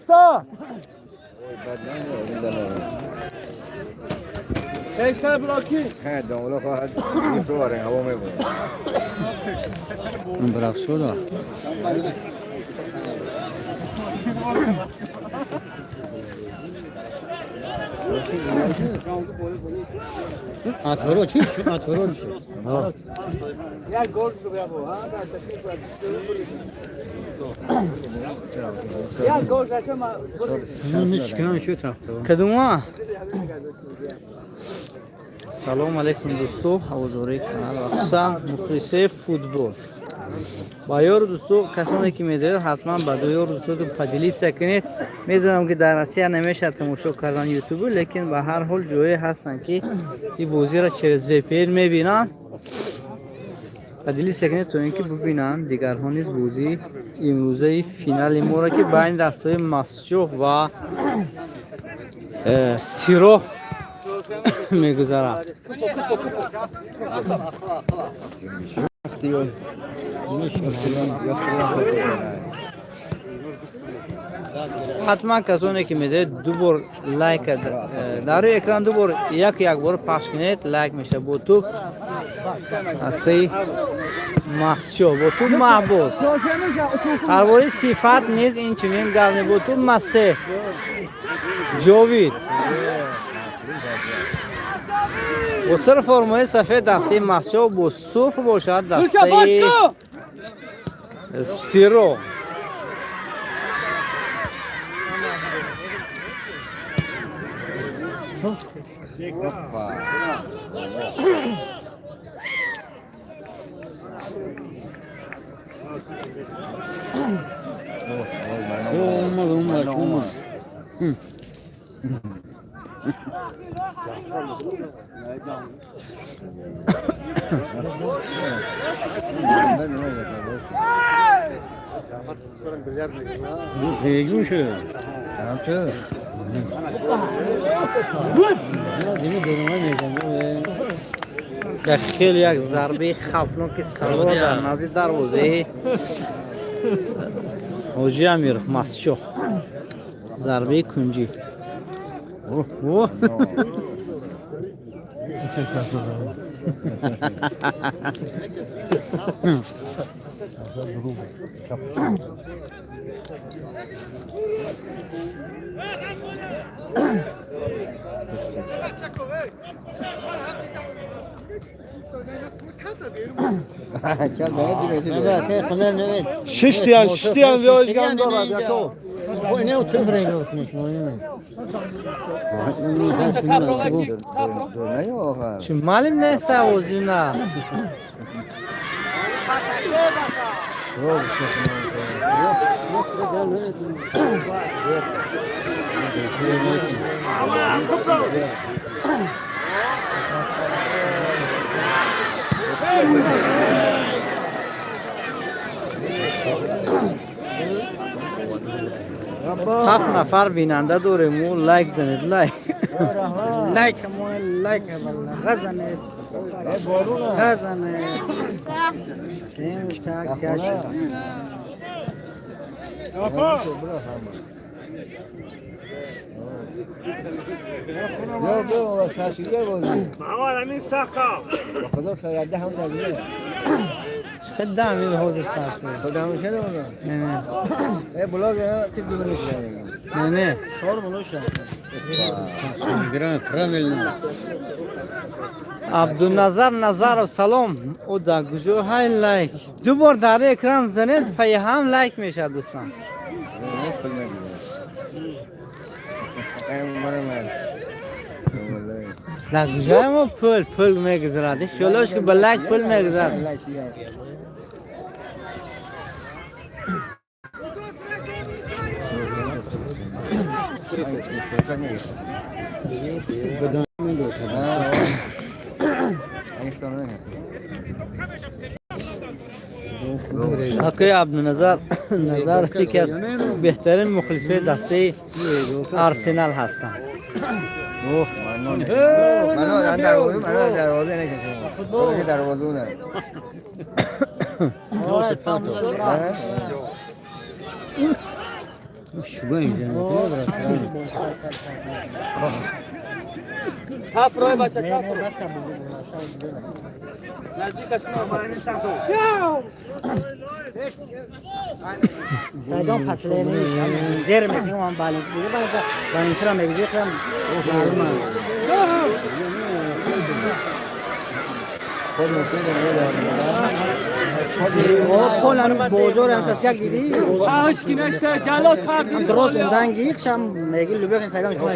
Usta. Брав шуда. Отворот, отворот. Кадума? Салом алейкум, дӯсто, ҳаводории канал ва хусусан мухлисои футбол. Ба ёру дӯсто, касоне ки медоред, ҳатман ба ёру дӯстотон поделиться кунед. Медонам, ки дар Россия намешавад тамошо кардан ютубу, лекин ба ҳар ҳол ҷое ҳастанд, ки ин бозиро через VPN мебинанд. Поделиться кунед, то ин ки бубинанд дигарҳо низ бозии имрӯзаи финали моро, ки байни дастҳои Масҷоҳ ва Сироҳ мегузарад. Ҳатман касоне ки медоред, ду бор лайк дар рӯи экран ду бор як як бор пахш кунед, лайк мешавад. Бо туп ҳастаи Масчо, бо туп Маҳбуз. Дар бораи сифат низ инчунин гап не. Бо туп Масе Ҷовид, бо сир формаи сафед дастаи Масчо, бо сурх бошад дастаи Сиро. Olmaz olmaz olmaz. Bu peygun şu. Як хеле як зарбаи хавфноки саро дар назди дарвозаи Ҳоҷи Амиров, Масчо, зарбаи кунҷӣ. Оҳ. Şiştiyan, şiştiyan ve özgen dolar Yako. Чӣ маълим нест овозина. Ҳафт нафар бинанда дорему, лайк занед, лайк. Лайк лайк ғазанед, ғазанед. Так, сяш. Чӣ дам ин ҳозир сар шуд? Не, не. Не, не. Правильно. Абдуназар Назаров, салом. О, дар куҷо ҳай лайк? Ду бор дар экран занед, пайҳам лайк мешавад, дӯстон. Дар куҷои мо пул мегузарад? Хиёлош ки ба лайк пул мегузарад. Акои Абдуназар Назаров яке аз беҳтарин мухлисои дастаи Арсенал ҳастанд. سایدان پسله نیست زیر میکنم هم بالانس دیگه بالانس را میگیره خیلی معلومه. پول هنوز بازار هم سیاق دیدی؟ هم درست اون شم میگی لوبیا که سایدان شما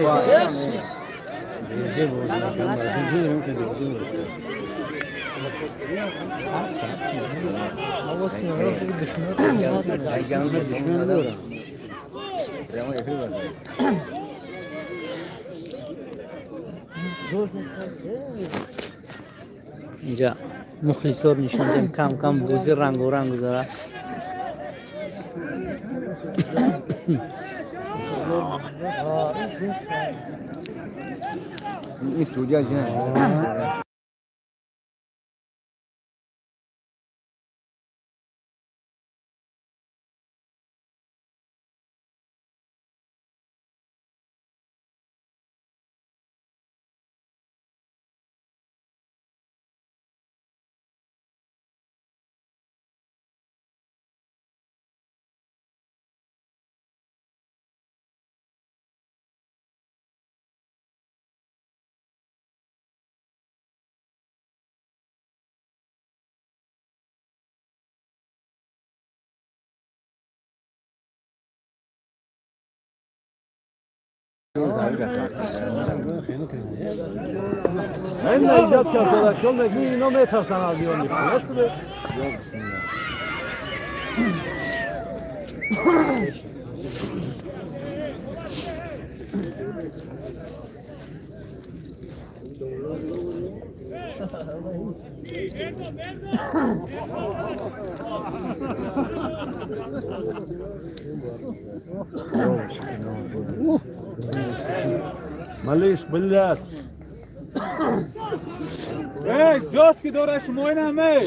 اینجا مخلصور نشون دیم کم کم بوزی رنگ و رنگ گذاره. این سعودی جان من ایجاد کرده که میگی اینا میترسن از ایران میخواد. Малыш, блядь. Эй, доски дораш мой нам, эй.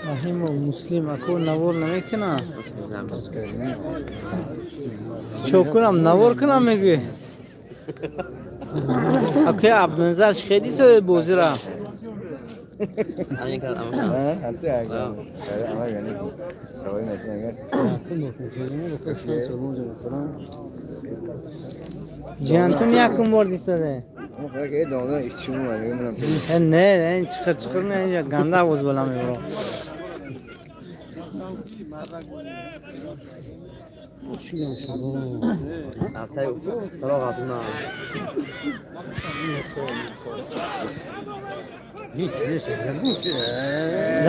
رحیم و مسلم اکو نوار نمیکنه. چو کنم نوار کنم میگی. اکی عبدالنظر خیلی سه بازی را. جانتون یکم بار دیسته. نه نه چخر چخر نه اینجا گنده آواز بالا میبره.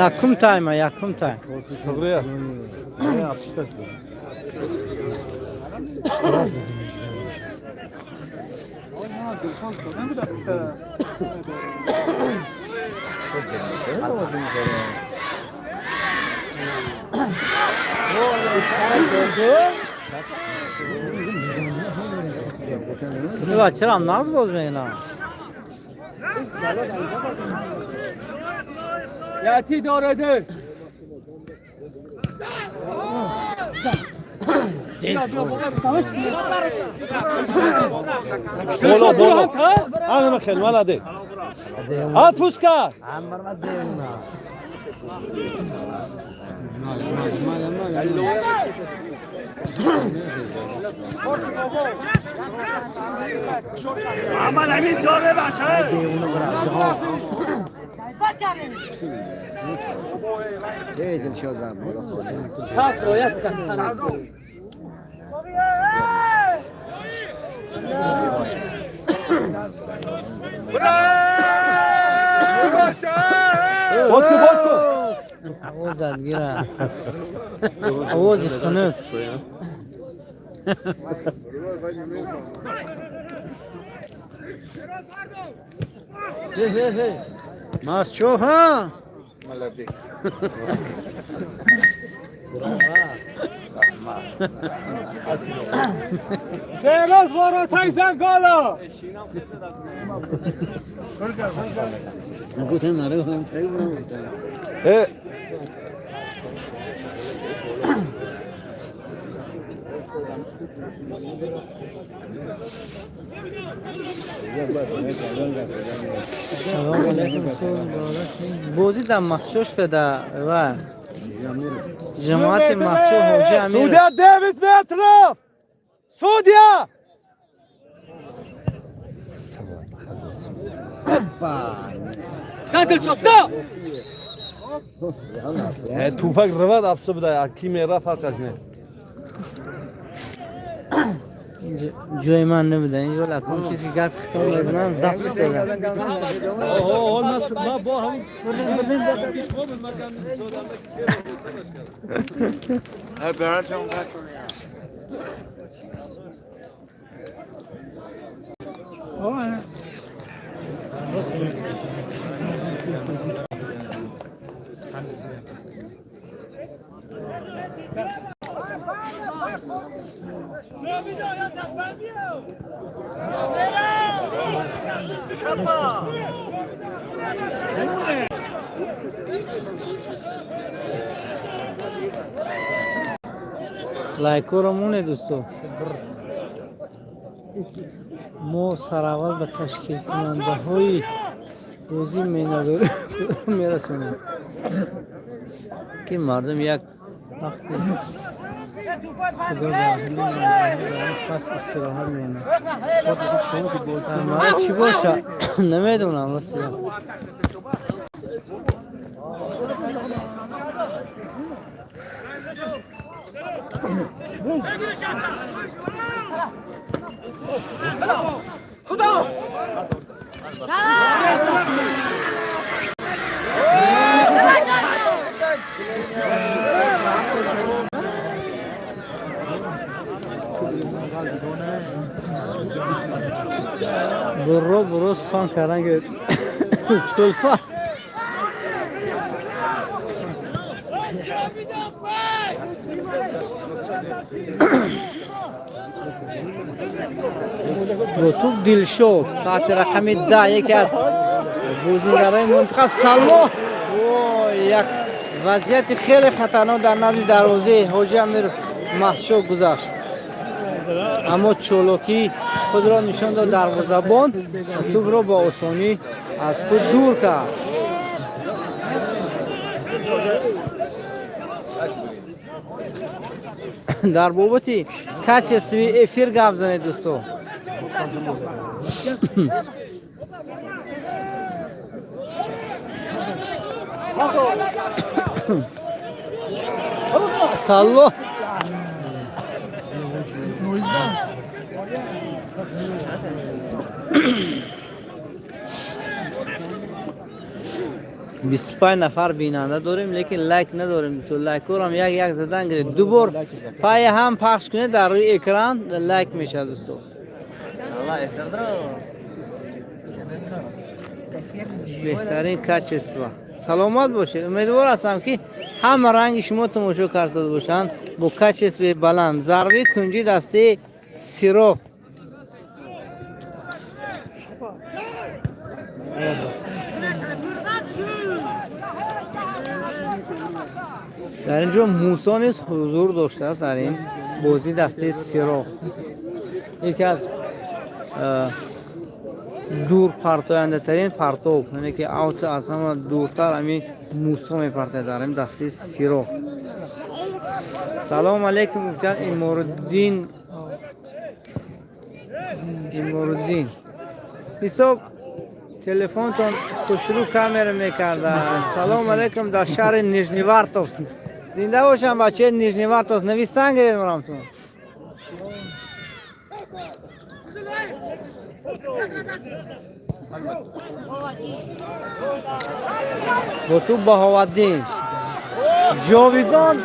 Якум тайма, якум тайм. چرا ناز باز میکنم؟ یاتی داره ده. بالا بالا. انا خیلی مالا ده. افوسکا. محمد امین داره بچه. باسکو باسکو. Овозат гира. Овози хунук. Масчо ха? Молодец. Шероз воротай зангала. Салом алейкум. Бозӣ дар Масчо шуда ва ҷамоати Масчо Ҳоҷи Амир. Судья 9 метров! Судья! Туфак равад абса буда, ки мера фарқ аз не. Ҷои ман набуда. Инҷо лакон чизи гап хитоб мезананд, забт шуда. Оҳо, ма бо ҳам Лайкоро моне, дӯсто. Мо сараввал ба ташкилкунандаҳои бозӣ меназорӣ мерасонем, ки мардум як вақти худо дар ҳамин фасл истироҳат менамояд. Чӣ боша, намедонам, рости. Бурро бурро сухан кардан ки сулфа. Бо туп Дилшод таҳти рақами 10, яке аз бозингарои мунтахаб. Салло, як вазъияти хеле хатарнок дар назди дарвозаи Ҳоҷи Амиров Масчо гузашт, аммо чолокӣ худро нишон дод дарвозабон, тӯбро бо осонӣ аз худ дур кард. Дар бобати качествои эфир гап занед, дӯсто. Салло. 25 нафар бинанда дорем, лекин лайк надорем. Лайкорам як як задан гиред, ду бор паи ҳам пахш кунед дар рӯи экран, лайк мешавад, дӯсто. Беҳтарин качество. Саломат бошед. Умедвор ҳастам, ки ҳама ранги шумо тамошо карда бошанд бо качествои баланд. Зарбаи кунҷи дастаи Сироқ. Дар ин ҷо Мусо низ ҳузур доштааст дар ин бозӣ. Дастаи Сироқ яке аз дур партояндатарин партов, яъне ки аут аз ҳама дуртар ҳамин Мусо мепартояд дар ин дастаи Сироқ. Салому алейкум, гуфтан Иморуддин. Иморуддин, ҳисоб телефонтон хушрӯ камера мекарда. Салому алейкум, дар шаҳри Нижневартовск зинда бошам. Бачаи Нижневартовск, навистан гиред марамтон. Бо ту Баҳоваддин. Ҷовидон.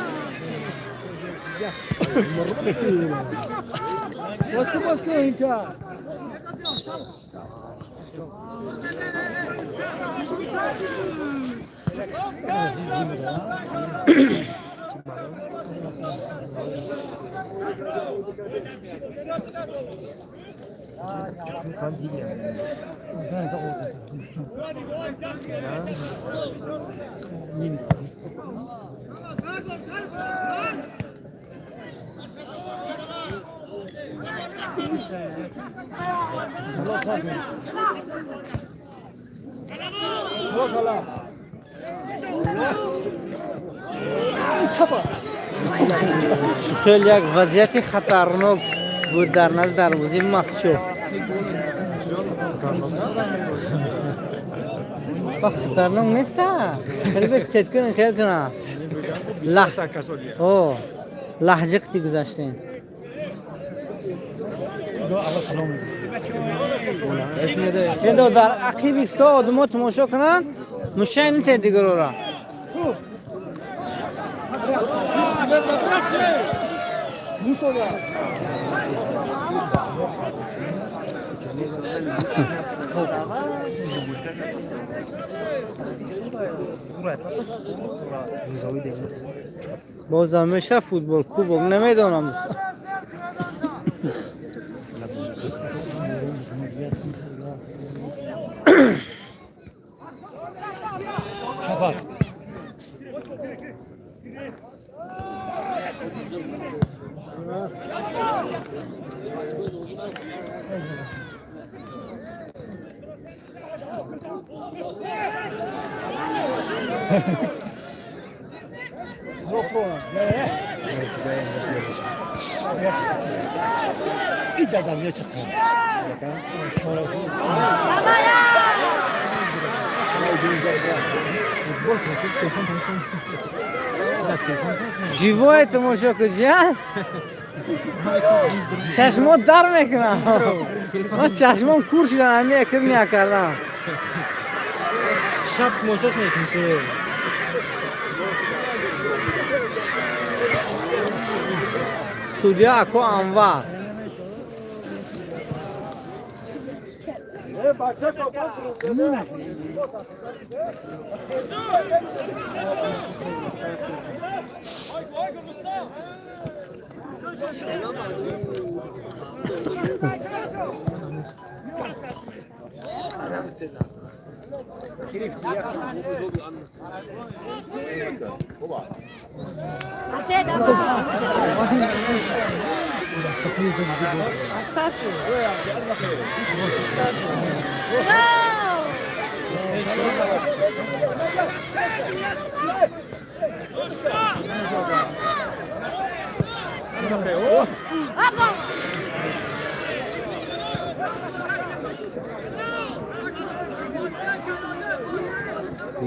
Хеле як вазъияти хатарнок буд дар назди дарвозаи Масчо. Ба хатарнок неста. Хеле бе сет кунен, хел кунам. Лаҳ. О, лаҳҷиқти гузаштем. Эдо дар ақиби сто одмо тамошо кунанд, мушай ните дигарора. Боз ҳамеша футбол кубок намедонам, дӯстон. Живое тамошо кун, ҷиян. Чашмот дар мекунам. Ман чашмом кур шудан, ҳами якр накардам. Шаб тамошош мекунӣ ту. Судья Ако Анвар.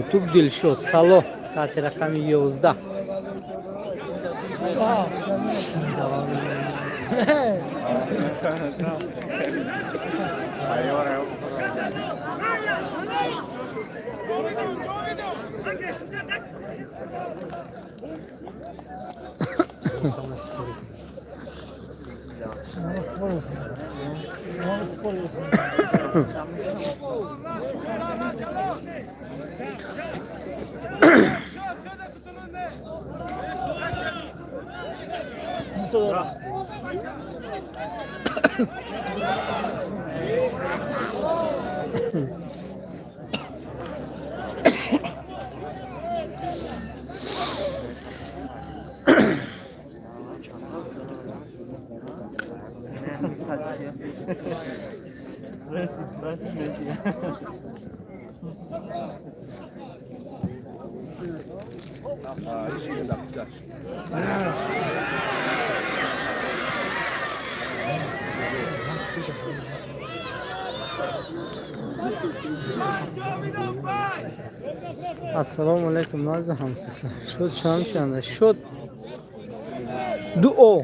Ютуб Дилшод Салоҳ таҳти рақами 11. Ассалому алайкум, наза ҳамкаса. Шуд чанд чанда? Шуд 2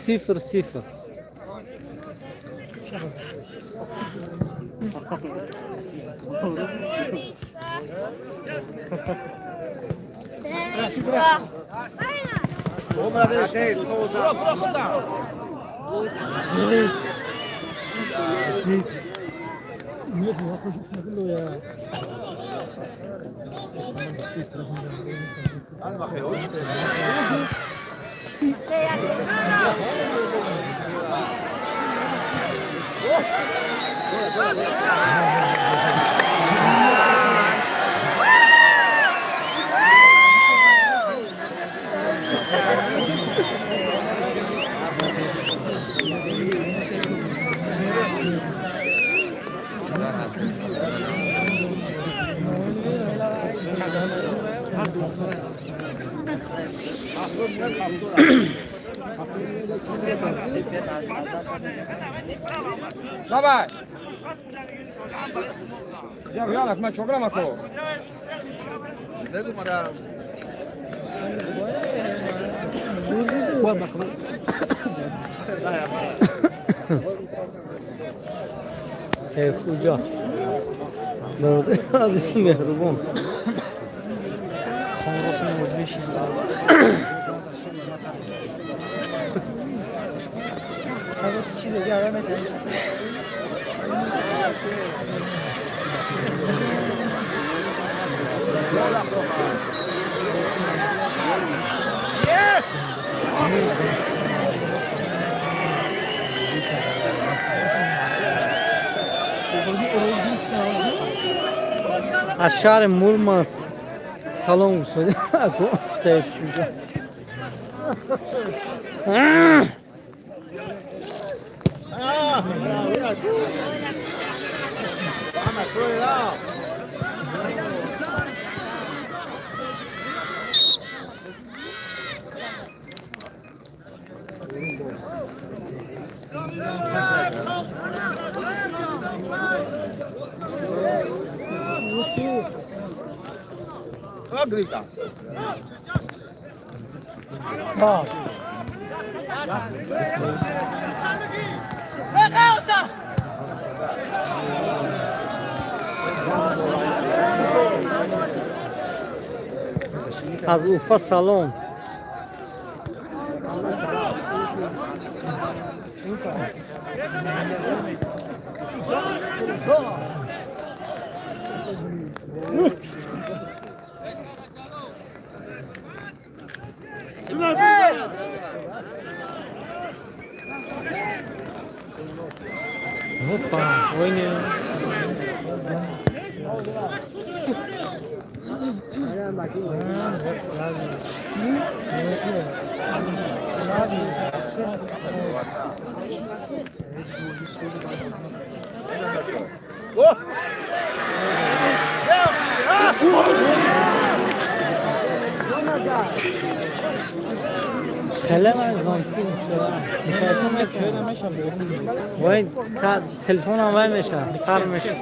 0-0. Давай! Я, я, мы Сайдхуҷа, бародари азиз, меҳрубон. Аз шаҳри Мурманск салом гусоди, Сайдхуҷа. Аз Уфа салом. Опа, ой, не. خیلی من زانتی میشه. وای، تلفن هم وای میشه، تر میشه،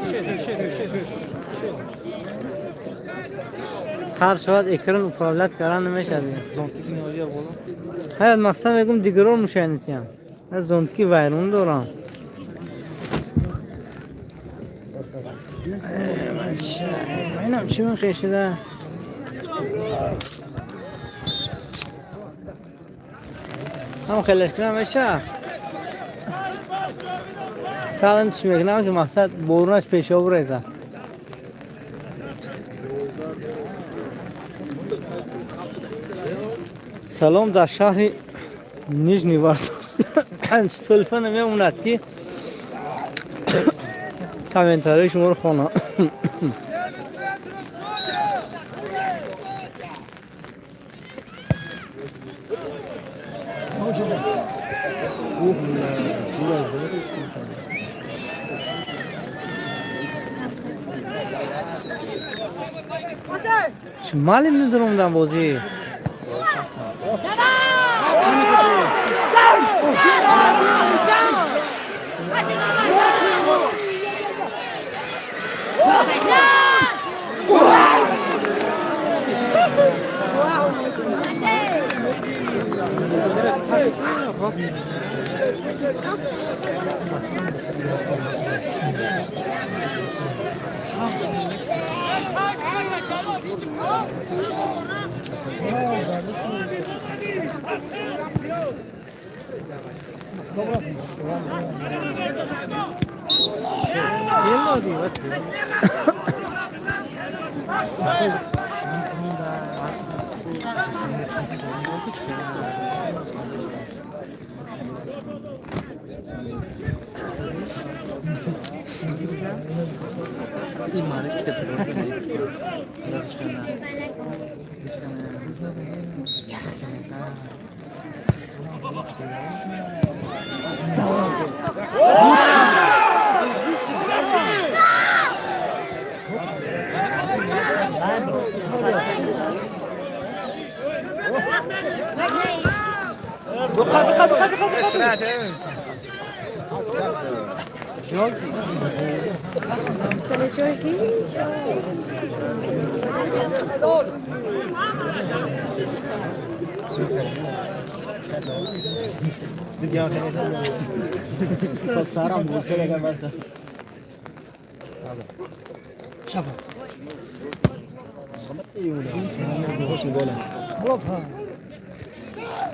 تر شود экран управлять кардан намешад. Ҳаят мақсад мегум, дигарон мушайнитиям зонтики вайрон дорам. Инам чӣ мехешида? Ҳам хелеш кунам меша. Салам, чӣ мекунам ки мақсад борунаш пешобу реза. Салом дар шаҳри Нижний Вартовск. Сулфа намемонад ки комментарии шуморо хонам. Чӣ малим медуромдам бозӣ.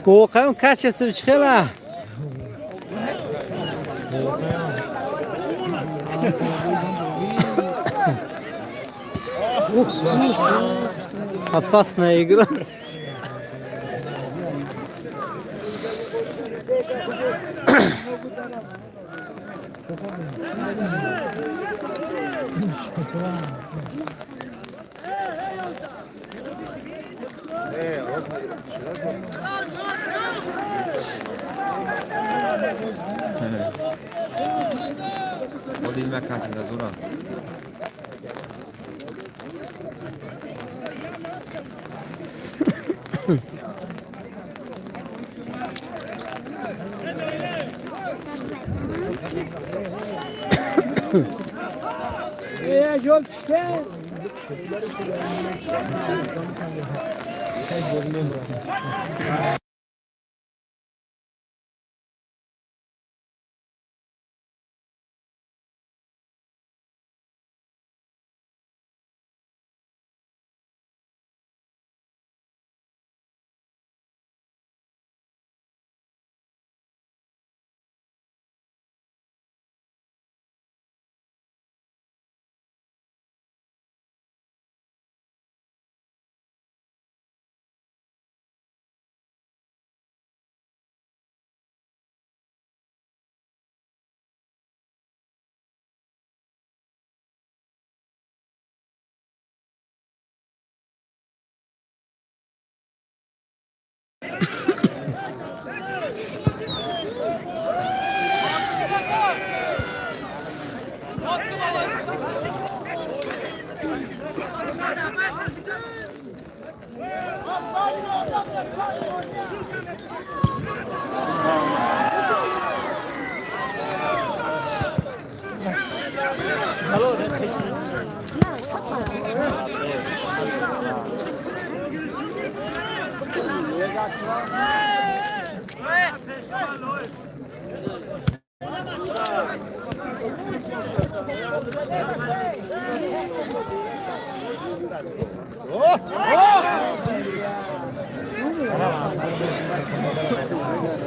Воқеан качество чӣ хела? Опасная игра.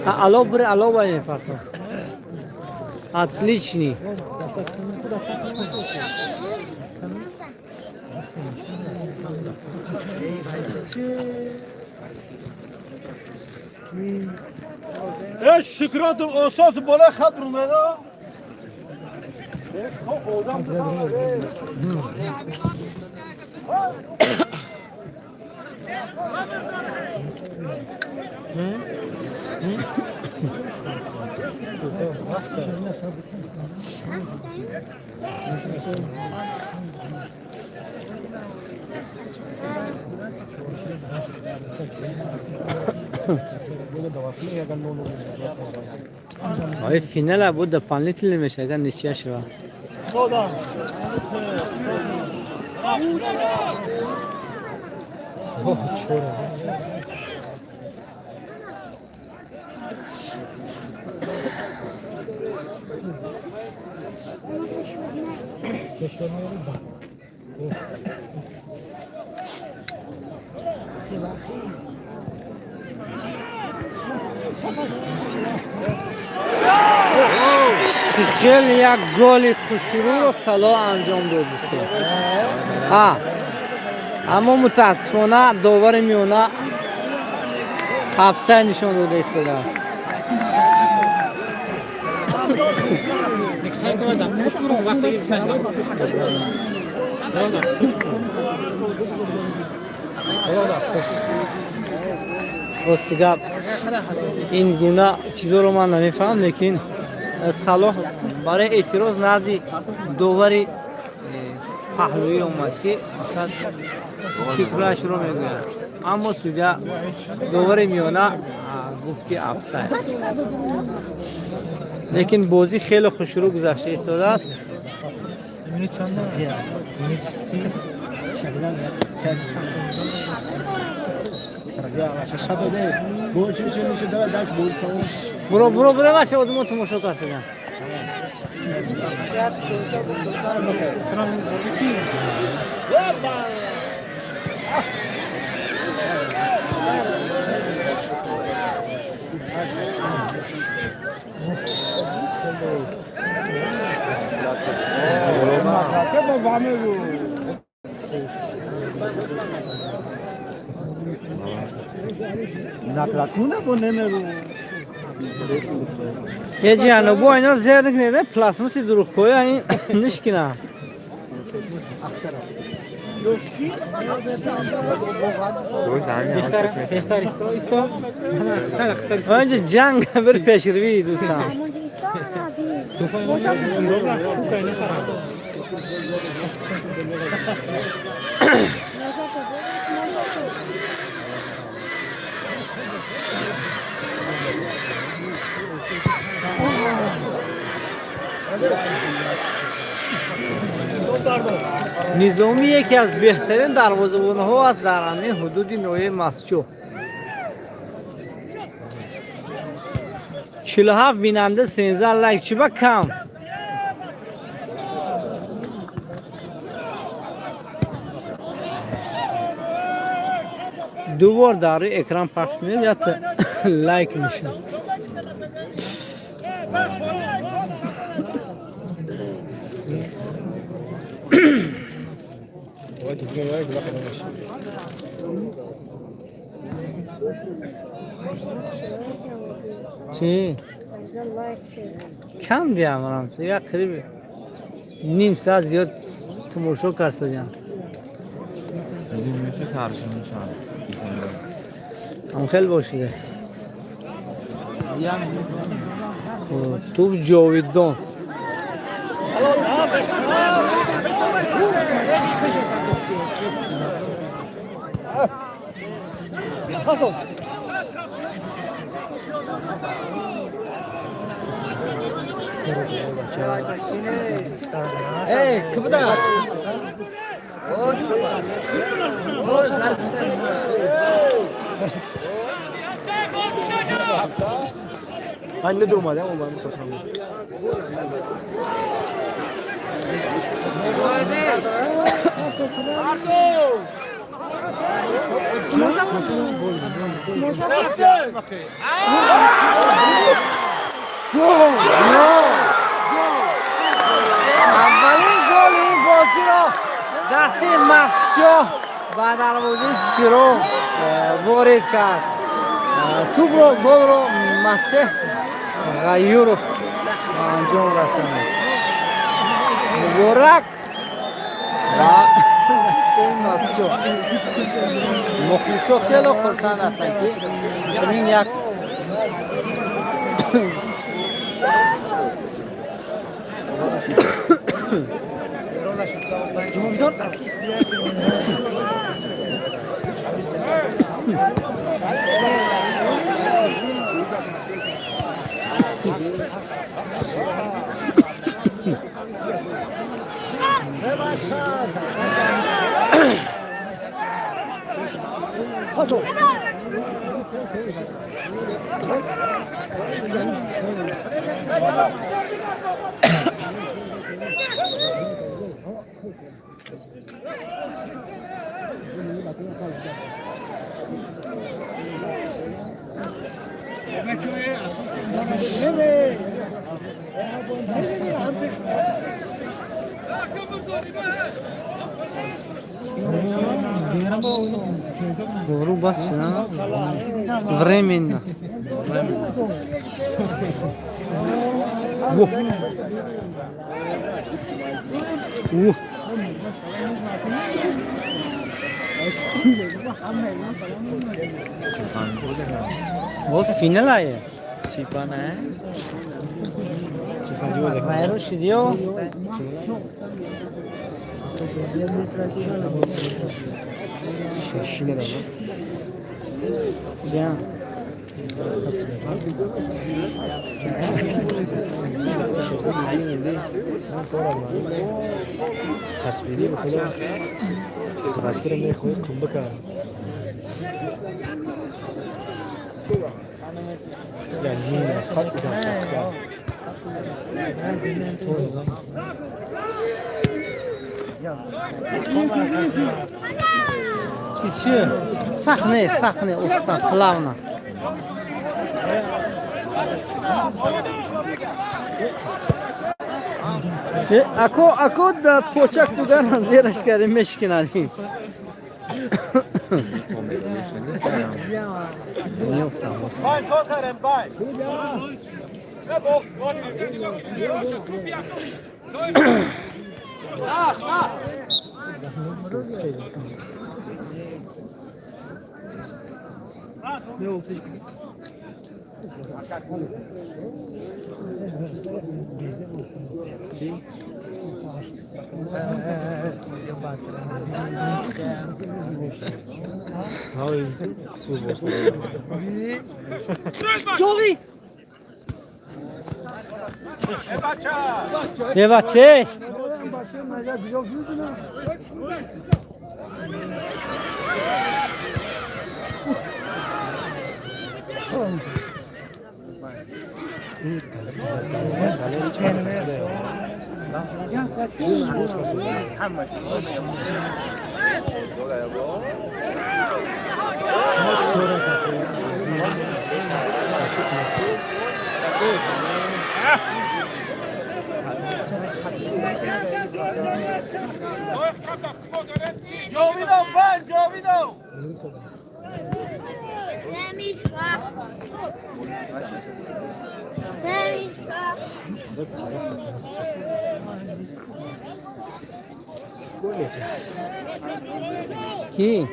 Алло, бр, алло, вай, фарто. Отличный. Şükratım osas bola xabrına. Ой, финала буд дополнительный мешаган ничья шва. Чӣ хеле як голи хушрӯро Салоҳ анҷом дод, дӯстон. Аммо мутаассифона довари миёна офсайд нишон дода истодааст. Рости гап, ин гуна чизоро ман намефаҳмам, лекин Салоҳ барои эътироз назди довари паҳлӯӣ омад, ки масалан фикрашро мегӯяд, аммо судя, довари миёна гуфт, ки офсайд. Лекин бозӣ хеле хушрӯ гузашта истодааст. Буро, буро, буро, бача, одамо тамошо кардаган. Еҷиано бо ино зер накунед, пластмасси дурӯғкоя ин нишкина. Инҷа ҷанг бир пешрӯи дӯстан. Низомӣ яке аз беҳтарин дарвозабонҳо аст дар ҳамин ҳудуди ноҳияи Мастчоҳ. 47 бинанда, 13 лайк, чӣ ба кам? Ду бор дар рӯи экран пахш кунед, якта лайк мешавад. Чӣ кам диамарам, як қариб ним соат зиёд тамошо кардам. Ҳам хел бошида. Туп ҷовидон. Эй, кибуда? Ben ne durmadı ama ben korkamam. Аввалин голи ин бозиро дасти Мастчоҳ ба дарвозаи Сиро ворид кард. Тӯбро, голро Масеҳ Ғаюров ба анҷом расонид. Муборак ба дастаи Мастчоҳ. Мухлисо хеле хурсанд ҳастанд, ки чунин як Дору бас шуда временно. Во. Во. Во финал ае. Сипана. Вайрон шидио. Ҷа. Тасбиди ба худо сифашкира мехоҳи қумбака. Я хат Чи чи? Сахне, сахне, уста, плавно. Ако, ако да почак туган зераш кари мешкинани. Меёфтам. Ҷови! Е баче! جاویدم بند جاویدم. Ки?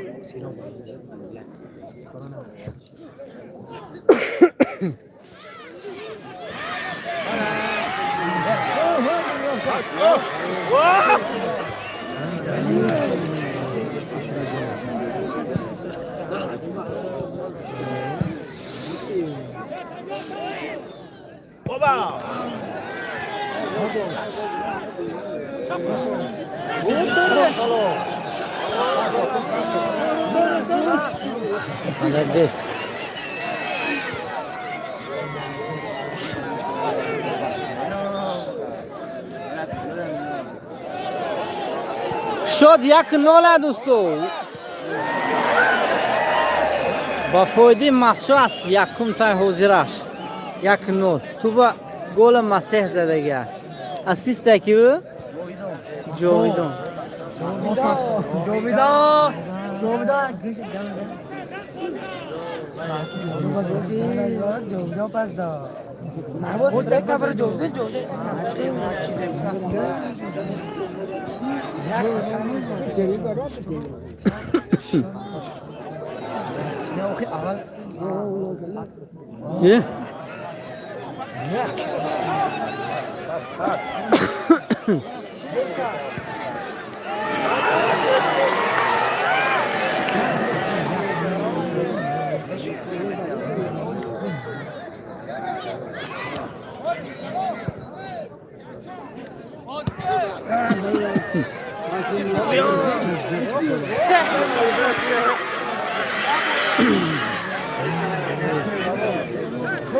Молодец. Шуд 1-0 дӯсто. Ба фоидаи Масо аст якум тай ҳозираш. 1-0. Туба гола Масеҳ задагӣ аст. Ассиста ки ӯ? Ҷовидон. Ҷовидон! Ҷовидон! Ҷовидон пас дод. Ҷовидон ҷовидон. Е?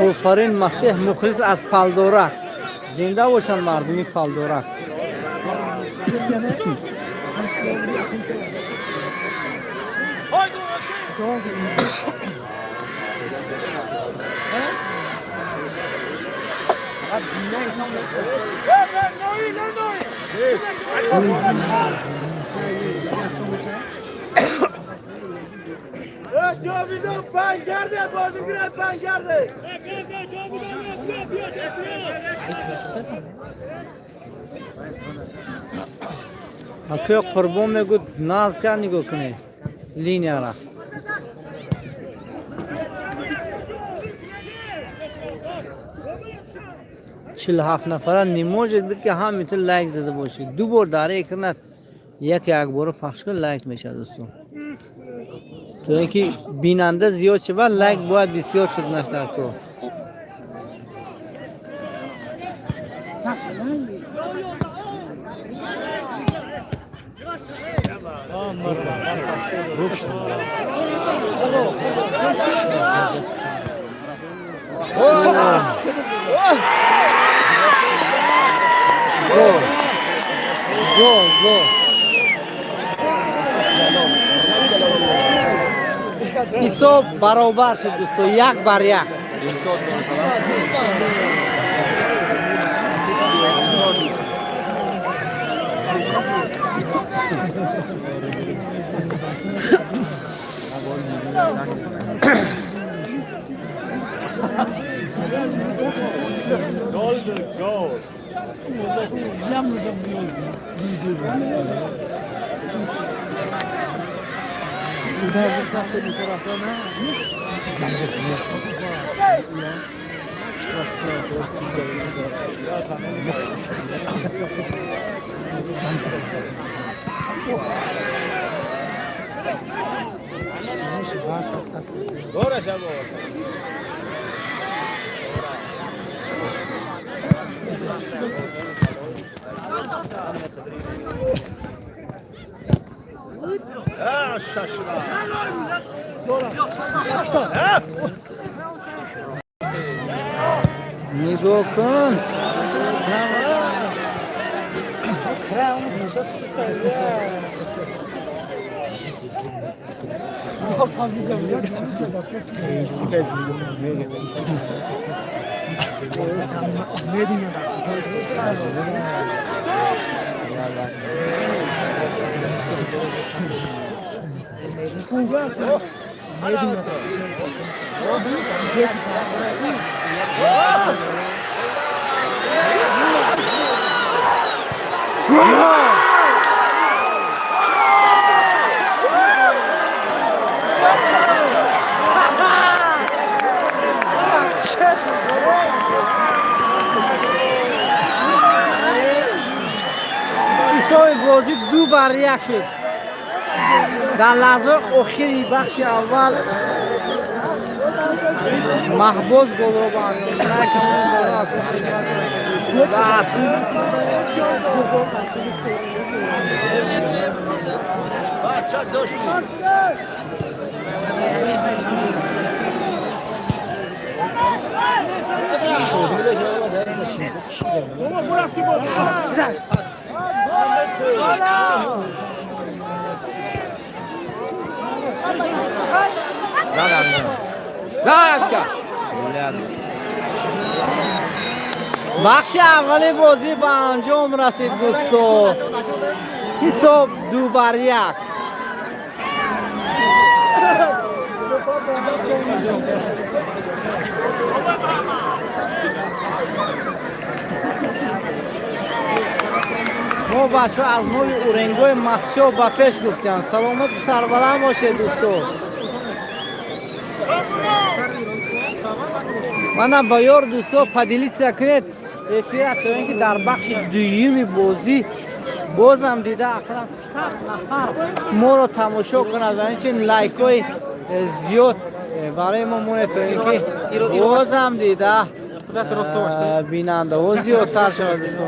Офарин Масеҳ мухлис аз Палдорак. Зинда бошанд мардуми Палдорак. جاویدان بنگرده بازی گرد بنگرده. Акои Қурбон мегӯд, наз кар, нигоҳ кунед линияра. 47 нафара не может быть, ки ҳаминтур лайк зада бошед. Ду бор дар экранат як як бора пахш кун, лайк мешавад, дӯстон. То ин ки бинанда зиёд шавад, лайк бояд бисёр шуданаш дар кор. Гол, гол, гол! Ҳисоб баробар шуд, дӯсто, 1-1. Нигоҳ кун. Ҳисоби бозӣ 2-1 шуд. Дар лаҳзаи охири бахши аввал Маҳбоз голро ба анҷом аст. Бахши аввали бозӣ ба анҷом расид, дӯсто. Ҳисоб 2-1. Мо бачаҳо аз нови Уренгои Махсиё ба пеш гуфтанд. Саломату сарбаланд бошед, дӯсто. Мана ба ёр дӯсто поделиться кунед эфира, то ин ки дар бахши дуюми бозӣ бозам дида ақаллан 100 нафар моро тамошо кунад ва инчунин лайкҳои зиёд барои мо монед, то ин ки бозам дида бинандаҳо зиёдтар шавад, дӯсто.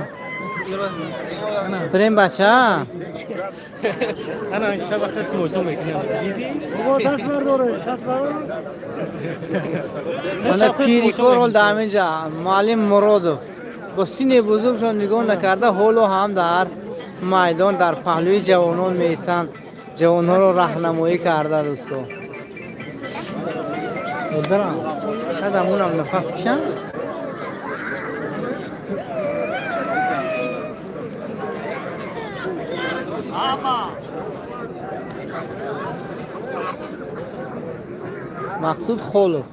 Бирем, бача. Ана шабаха тумошо мекунем. Диди? Даст бардоре, даст бардоре. Мана пирикор ҳол дар ҳаминҷа муаллим Муродов бо синни бузургшон нигоҳ накарда, ҳоло ҳам дар майдон дар паҳлӯи ҷавонон меистанд, ҷавонҳоро раҳнамоӣ карда, дӯсто. Барам, қадамунам нафас кишам. Мақсуд Холов.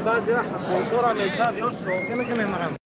بعضی وقت کنتور میشه یا شوخی میکنه مرم.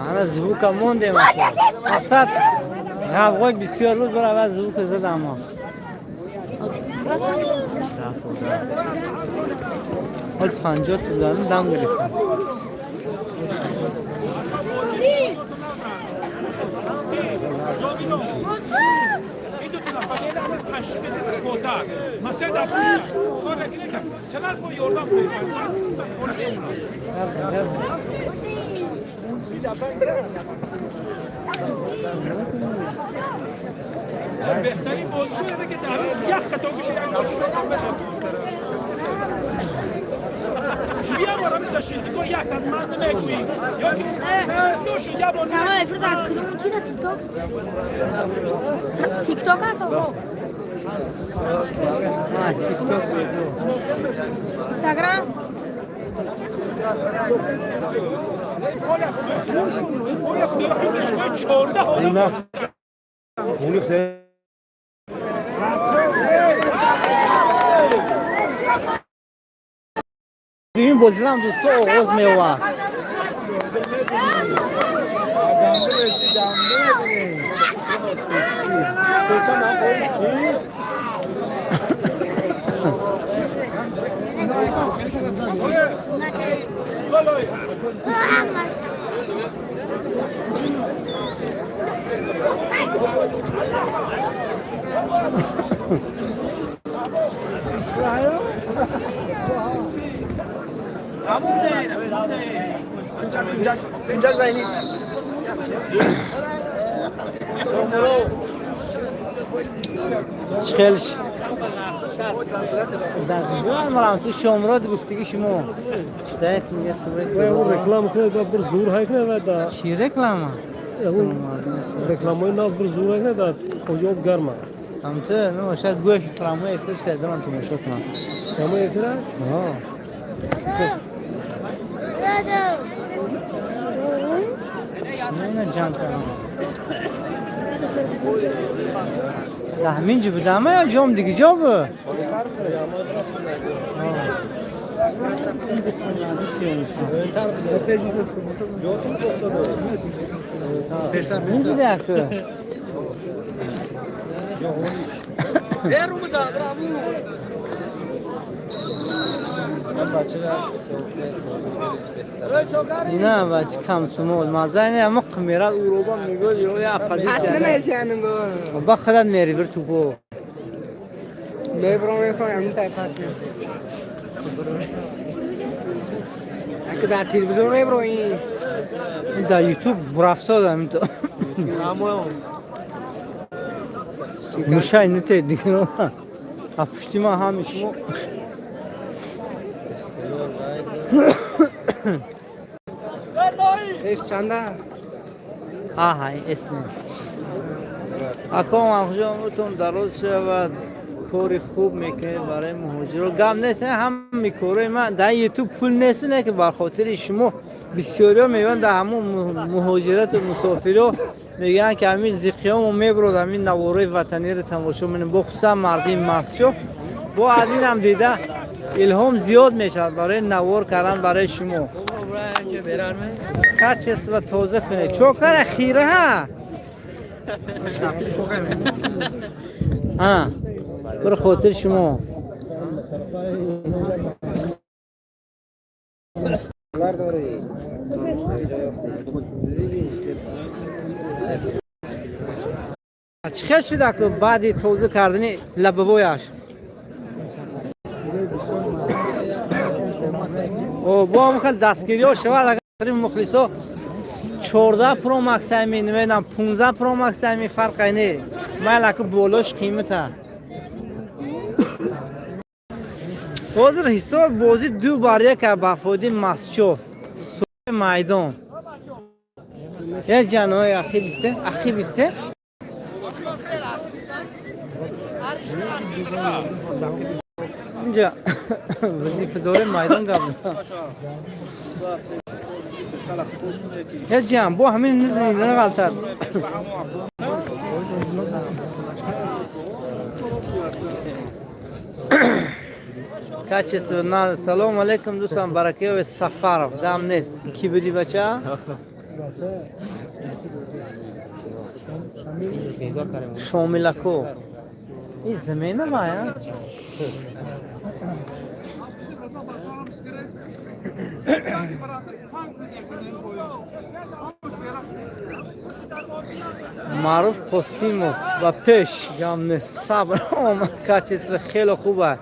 Ана звука мондем. Мақсад ғавғои бисёр буд, бир аввал звука задам. Ҳол 50 туман дам гирифтам. بهترین بازیکنه که در یک خطا میشه یه بار هم میذاشتی دیگه یک تا من نمیگویی یا دو شد یه بار نه فردا کدوم کی تیک توک تیک توک هست آقا اینستاگرام Дуюм бозирам дӯсто оғоз меёбад. Чхелш. Дар Шомрод гуфтиги шумо. Читает нет реклама кунед бир зур ҳай кунед да. Чӣ реклама? Рекламаи нав бир зур ҳай кунед да хоҷоб гарма. Ҳамту, ну, шояд гӯяш прямой эфир седрон тамошо кунам. Прямой эфир? Ҳо. Ина ҷанг кардам. Да ҳамин ҷо будам ё ҷом диги ҷо буд? Инҷо яку. Ина бач комсомол маза ина ама қимера уроба мегӯяд ё я оппозитсия. نمی‌کنم بابا. Ба худат мери бир тупо. میبرم میخوام همین تای پس اگه در تلویزیون میبرم این Дар ютуб бурафтодам то. Мушай нете дигар. А пушти ман ҳами шумо. اس چنده Аҳа, ин эс не. Аком алхуҷа умртон дароз шавад. Кори хуб мекунед барои муҳоҷиро. Гап нест, ҳами корои ман дар ютуб пул нест, не ки бар хотири шумо бисёриҳо мегӯянд дар ҳамон муҳоҷирату мусофиро мегӯянд ки ҳамин зиқиёмо мебурод ҳамин наворои ватаниро тамошо менем, бо хусусан мардими масчо. Бо аз инам дида илҳом зиёд мешавад барои навор кардан барои шумо. Качество тоза кунед. Чокара хира ҳа? Ҳа. Bir хотир шумо. Чӣ хел шуда ку баъди тоза кардани лабавояш? О, бо ҳам хел дастгириҳо шавад, агар мухлисо 14 Pro Max ами, намедонам 15 Pro Max ами фарқе не. Майла ку болош қимата. Ҳозир ҳисоб бозӣ 2-1 ба фоидаи Масчо. Соҳиби майдон. Як ҷанои ақиб исте, ақиб исте. Инҷа вазифадори майдон гап. Як ҷам бо ҳамин низни нағалтар. Качество на салом алейкум дӯстон Баракаёви Сафаров гам нест. Ки буди бача? Шомилако. Ин замена вая? Маъруф Қосимов ба пеш гам нест. Сабр омад качество хеле хуб аст.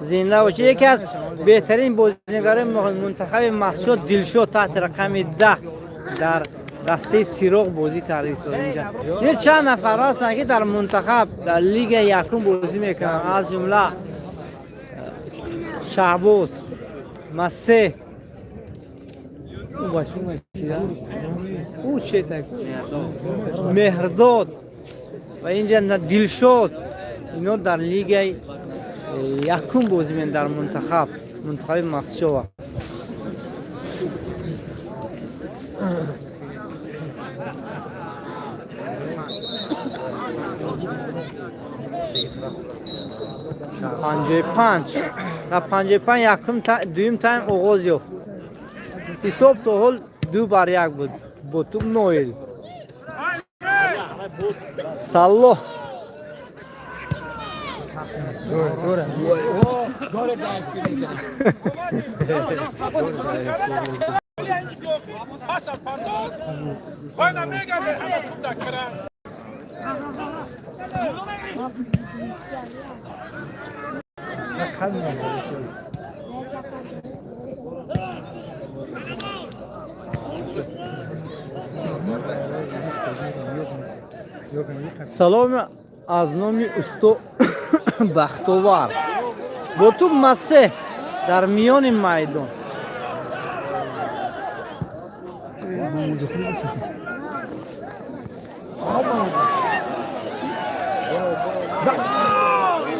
Зинда бошед. Яке аз беҳтарин бозигарони мунтахаби Масчод Дилшод таҳти рақами 10 дар дастаи Сироқ бозӣ карда истода инҷа. Ин чанд нафар ҳастанд ки дар мунтахаб дар лигаи якум бозӣ мекунанд, аз ҷумла Шаҳбоз, Масеҳ, ӯ бача чида? Ӯ чета? Меҳрдод ва инҷа Дилшод. Ино дар лигаи якум бозӣ мекунанд дар мунтахаби Масчова. 55 дар 55 якум дуюм тайм оғоз ёфт. Ҳисоб то ҳол 2-1 буд. Бо туп Ноил. Саллоҳ. Салом аз номи усто Бахтовар. Бо туп Масеҳ дар миёни майдон.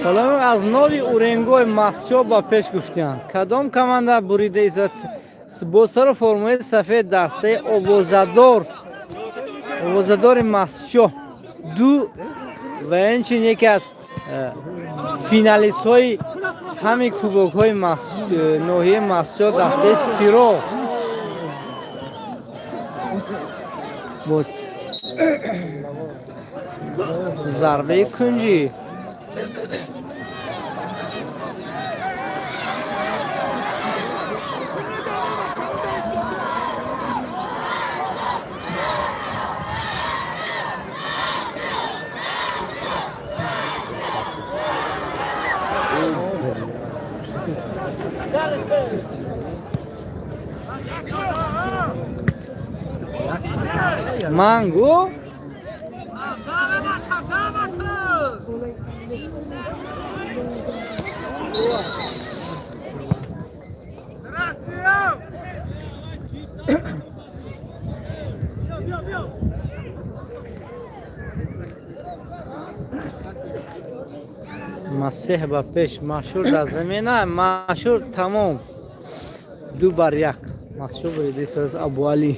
Салом аз Нови Уренгой Махсчо ба пеш гуфтиянд. Кадом команда бурида истод? Бо сару формаи сафед дастаи Овозадор. Овозадори Махсчо ду ва инчунин яке аз финалистҳои ҳамин кубокҳои ноҳияи Махсчо дастаи Сиро бо зарбаи кунҷӣ. Мангу Масеҳ ба пеш, машҳур дар замина, машҳур тамом. 2-1. Машҳур бурида аз Абуалӣ.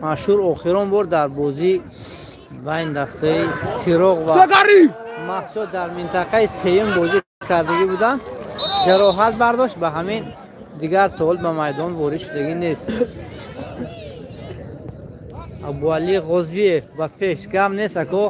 Машҳур охирон бор дар бозӣ байн дастаи Сироғ ва Махсо дар минтақаи сеюм бозӣ кардагӣ буданд, ҷароҳат бардошт, ба ҳамин дигар то ҳол ба майдон ворид шудагӣ нест. Абуалӣ Ғозиев ба пеш, гап нест ако.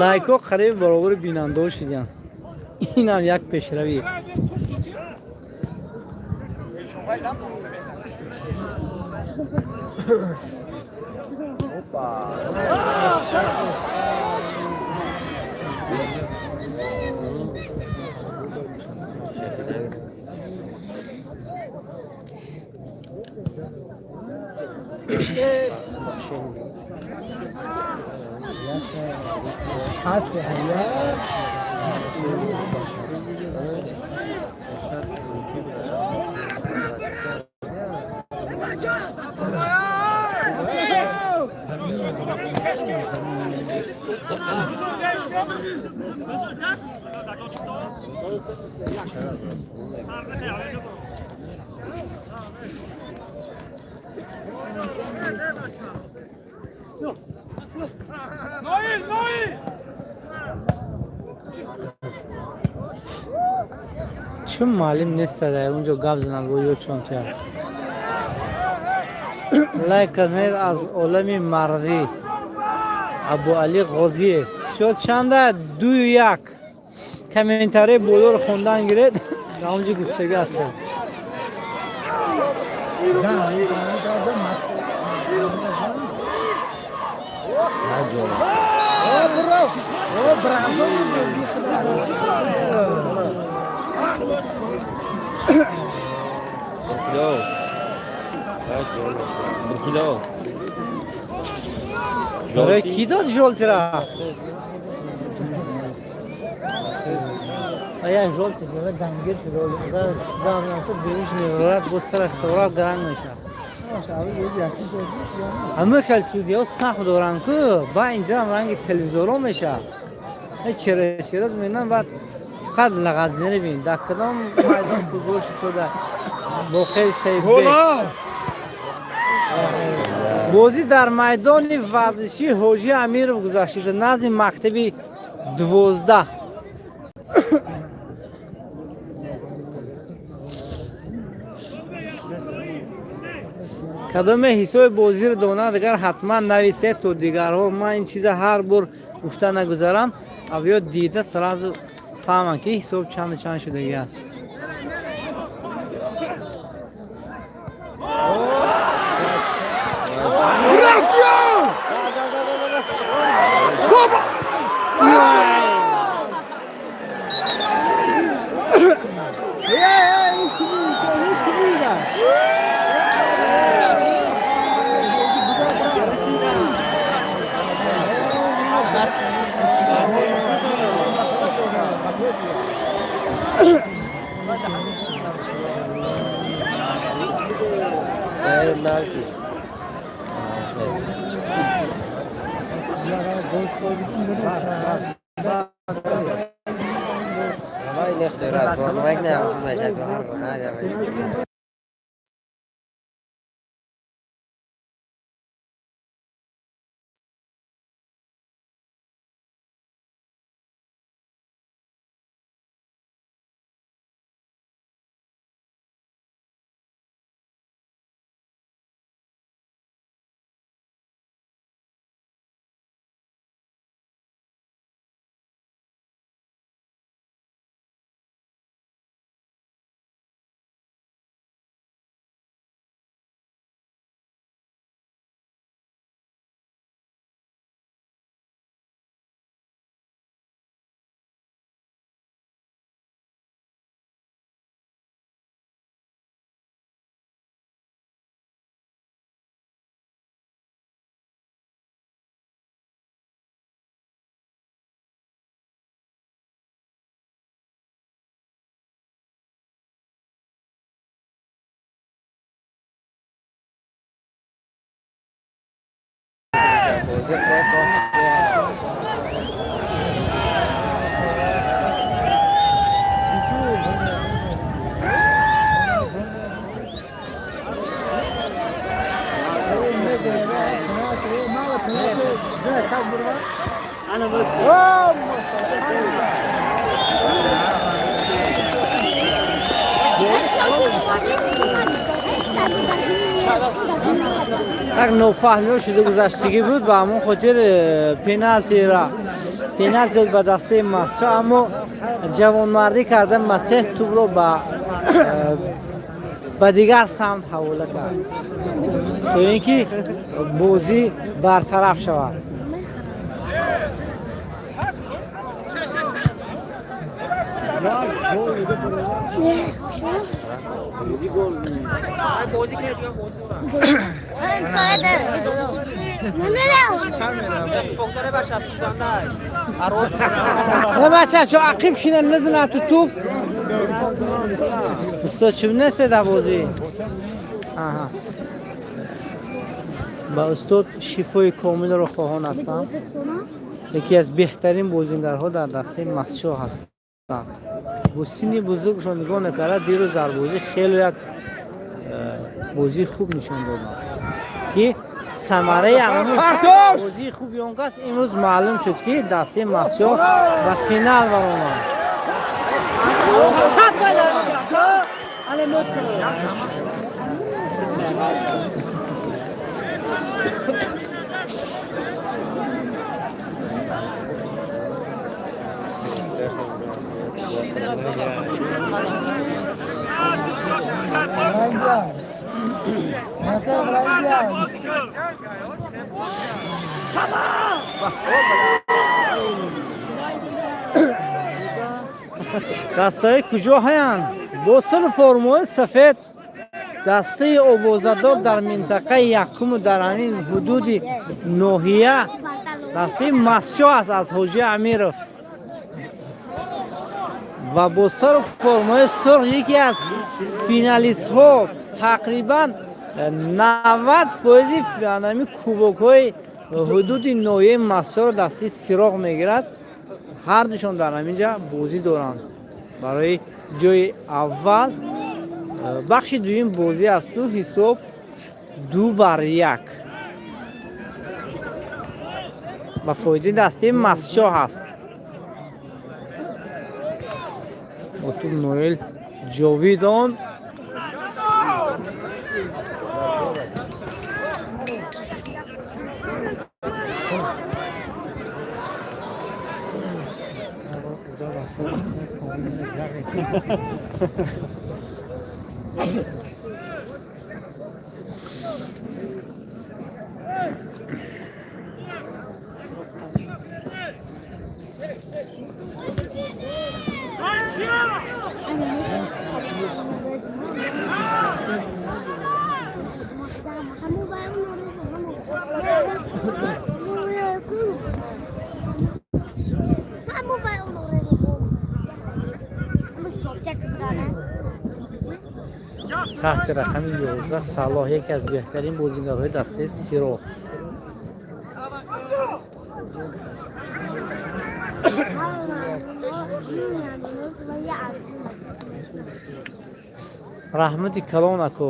Лайкҳо қариб баробари бинандаҳо шуданд. Инам як пешравӣ. Чун маълим нест дар онҷо гап занад, бо ёдшон тияд. Лайк занед аз олами мардӣ. Абуалӣ Ғозиев. Шод чанда? 2-1. Комментарии болоро хондан гиред, дар онҷо гуфтагӣ ҳастанд. Барои кӣ дод жолтира? Ая жолти шуда дангир шуда, беуш мебарад, бо сараш тора гаранг мешавад. Ҳама хел судиҳо сахт доранд ку, ба инҷаам ранги телевизорҳо мешавад. Чера-чера мебинам, баъд фақат лағазнеро бинед. Дар кадом майдон футбол шуда? Боқии Саидбек. Бозӣ дар майдони варзишии Ҳоҷи Амиров гузашта, назди мактаби 12. Кадоме ҳисоби бозиро донад, агар ҳатман нависед, то дигарҳо ман ин чиза ҳар бор гуфта нагузарам, авё дида сразу фаҳманд, ки ҳисоб чанду чанд шудагӣ аст. Як нофаҳмиҳо шуда гузаштагӣ буд, ба ҳамон хотир пеналти ба дастаи Махсо, аммо ҷавонмардӣ карда Масеҳ тӯбро ба дигар самт ҳавола кард, то ин ки бозӣ бартараф шавад. Не бача, чо ақиб шина низна ту туп. Устод чӣ нест дар бозӣ? Аҳа. Ба устод шифои комилро хоҳон ҳастам. Яке аз беҳтарин бозингарҳо дар дастаи Махсо ҳастанд. Бо синни бузургшон нигоҳ накарда, дирӯз дар бозӣ хеле як бозии хуб нишон доданд, ки самараи бозии хуби он кас имрӯз маълум шуд, ки дастаи Махсо ба финал баромад. Дастаи куҷо ҳаянд? Бо сари формаҳои сафед дастаи овозадор дар минтақаи якуму дар ҳамин ҳудуди ноҳия дастаи Мастчоҳ аст аз Ҳоҷи Амиров ва бо сару формаҳои сурх яке аз финалистҳо, тақрибан 90% ҳамин кубокҳои ҳудуди ноҳияи Мастчоҳро дастаи Сироғ мегирад. Ҳардушон дар ҳамин ҷа бозӣ доранд барои ҷои аввал. Бахши дуюм бозӣ асту ҳисоб 2-1 ба фоидаи дастаи Мастчоҳ ҳаст. Бо туп Ноил Ҷовидон. Таҳти рақами 11 Салоҳ, яке аз беҳтарин бозигарҳои дастаи Сиро. Раҳмати калон ако,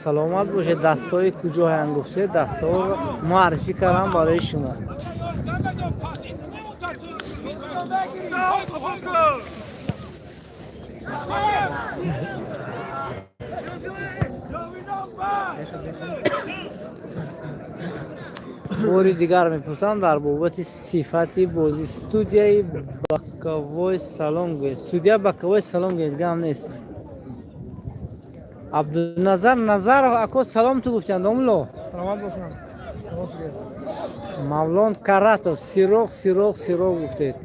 саломат бошед. Дастҳои куҷоянд гуфте, дастҳоро муаррифӣ кардам барои шумо. Бори дигар мепурсам дар бобати сифати бозӣ. Студияи Баковой салом гӯед, судья Баковой салом гӯед, гам нест. Абдуназар Назаров ако, салом ту гуфтанд, домло. Мавлон Каратов, Сироқ, Сироқ, Сироқ гуфтед.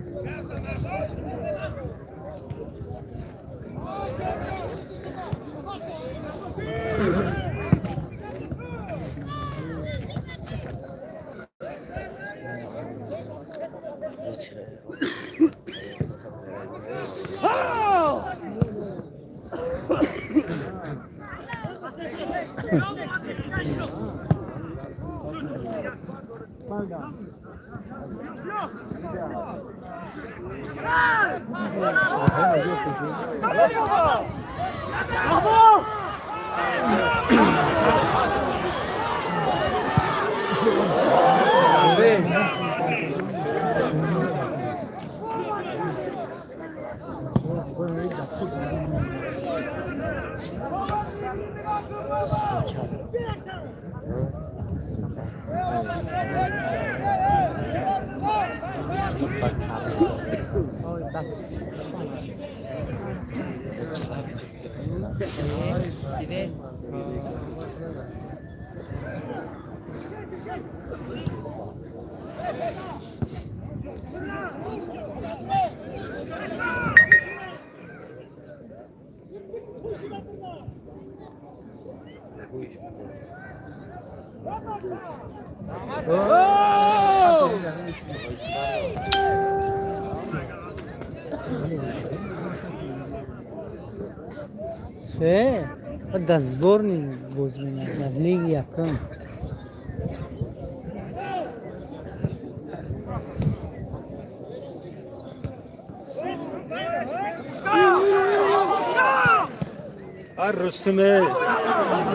Се, дар сборни боз менад, дар лиги якум. Рустуме.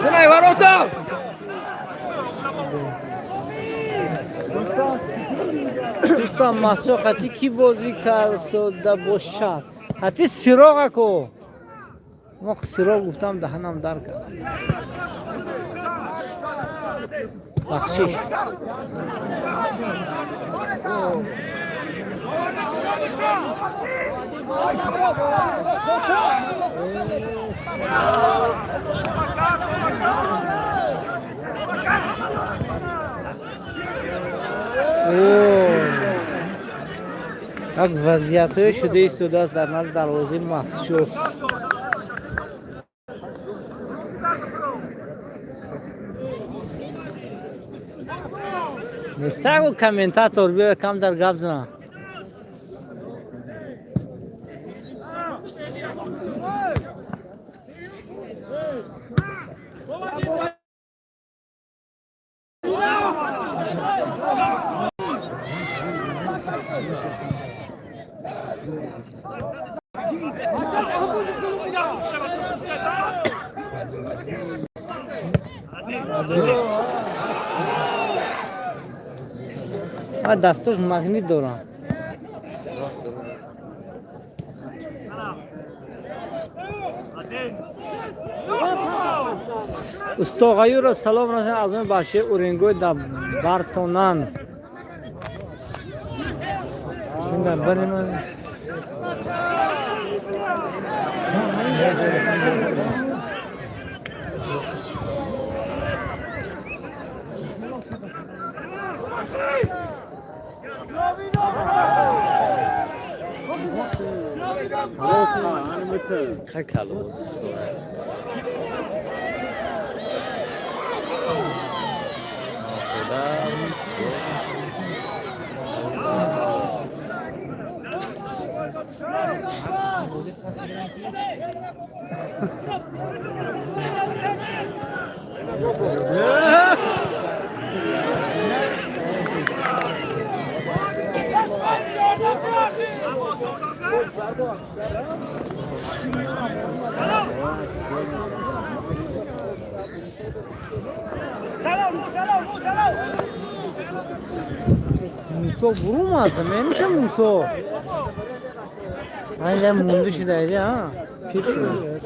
Зинай ворота! Дӯстон, Масо хати кӣ бозӣ кард сода бошад? Хати Сироқ ако. Мо Сироқ гуфтам, даҳанам дар кард. Бахшиш. Як вазъиятҳое шуда истодааст дар назди дарвозаи Масшур. Нестаго комментатор биё камтар гап зана. Дастош магнит дорам. Усто Ғаюро салом расонед аз он бахши Уренгой дар Бартонан. Ин дар бари ман. Мусо бурумаза, мемиша Мусо. Айда мунду шудайди, а? Пир шуда.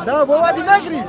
Да, бова ди нагри.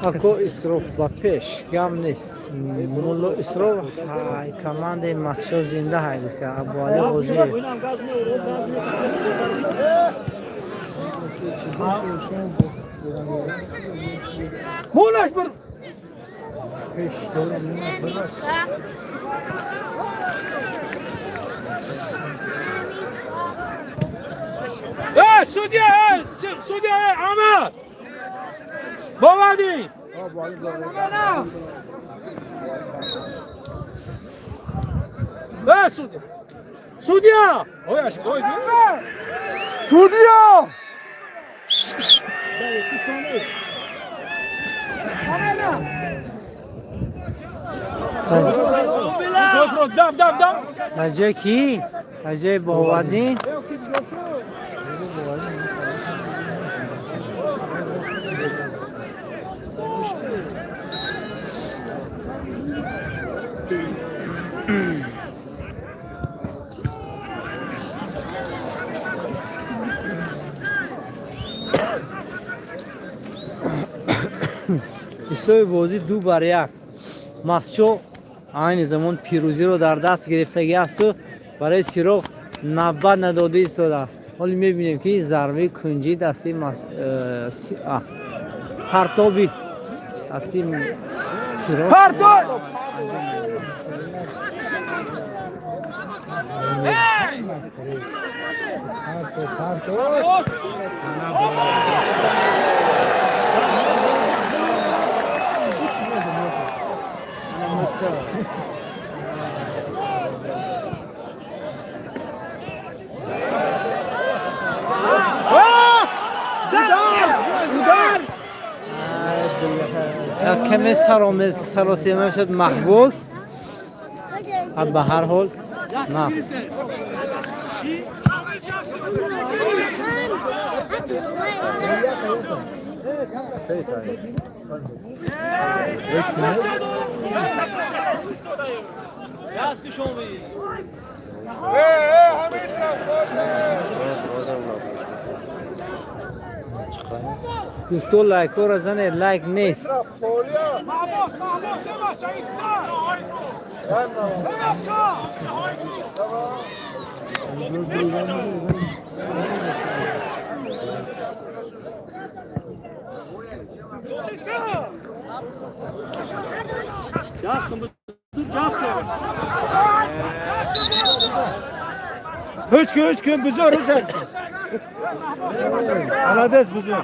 Ако Исроф ба пеш гам нест. Мулло Исроф ҳай командаи Махсё зинда ҳай гуфта Абуали Ғозиев. Мулаш бір. Ey судья, ey судья, ey Ahmet. Bovadi. Ey судья. Судья. Ой, аш, ой. Судья! Дам, дам, дам. Ба ҷои кӣ? Ба ҷои Бовадин. Ҳисоби бозӣ 2-1. Масчо айни замон пирӯзиро дар даст гирифтагӣ асту барои Сироғ навбат надода истодааст. Ҳоле мебинем ки зарбаи кунҷӣ дасти партоби дасти Сироғ. Партоб! Як каме саросема шуд Маҳбус. Ба ҳар ҳол нафс. Дӯсто, лайкҳоро занед, лайк нест. Üç gün, 3 gün büzür, üç gün. Alades büzür.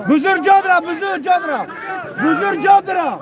Büzür cadra, büzür cadra. Büzür cadra.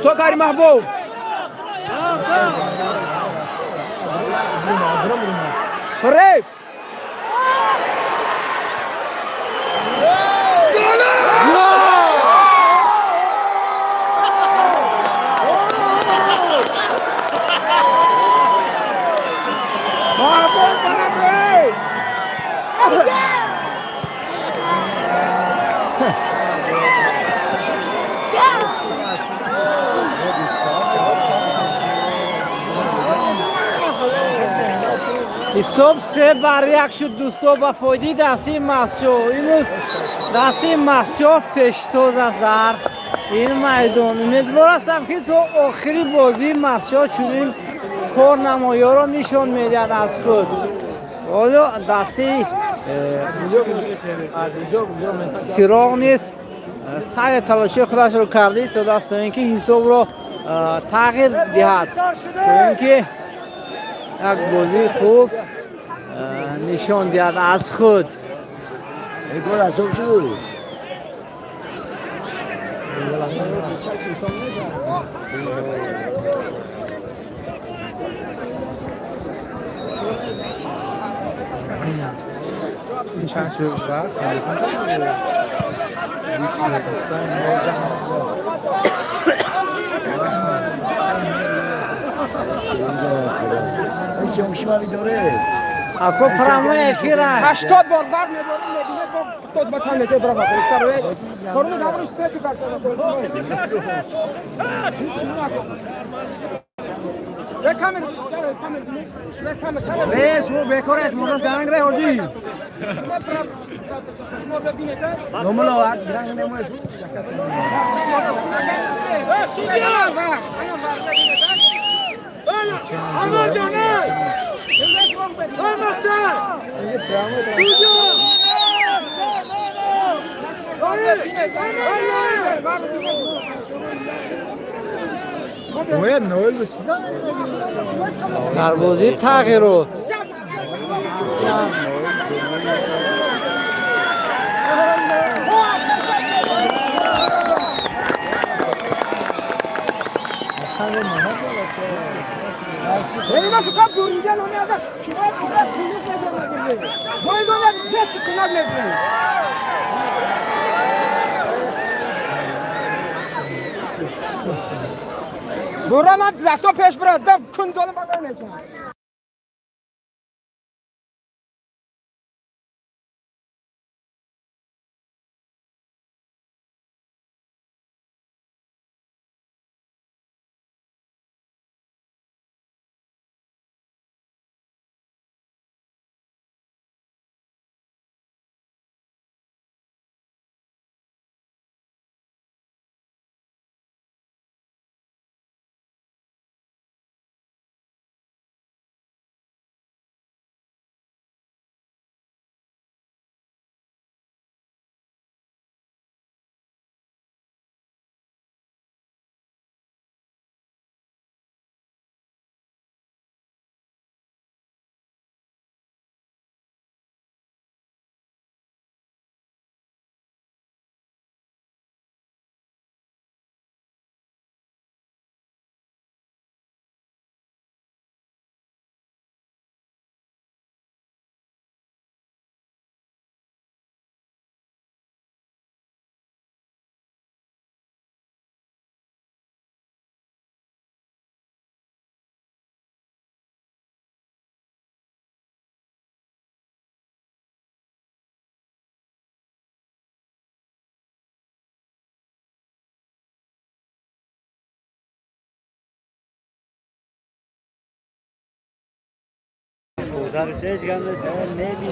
تو کاری محبوب. فریب. محبوب فریب. Ҳисоб 3-1 шуд, дӯсто, ба фоидаи дастаи Мастшоҳ. Имрӯз дастаи Мастшоҳ пештоз аст дар ин майдон. Умедвор ҳастам, ки то охири бозии Мастшоҳ чунин корнамоёро нишон медиҳад аз худ. Ҳоло дастаи Сироғ низ саъю талоши худашро карда истодааст, то ин ки ҳисобро тағйир диҳад, то ин ки як бозии хуб нишон диҳад аз худ. Гол ҳисоб шуд. چند شد بعد Ако прямой эфир. 80 бор бар меборим, мебинед, бо тот ба тан лете брава. Корми дамриш свети карта. Res, वो बेकार है, मोटर गाना रे होजी. नोमलो आज गाना ने मोए. Дар бозии тағйирот Бурана дасто пеш бираз, да кун долам багар.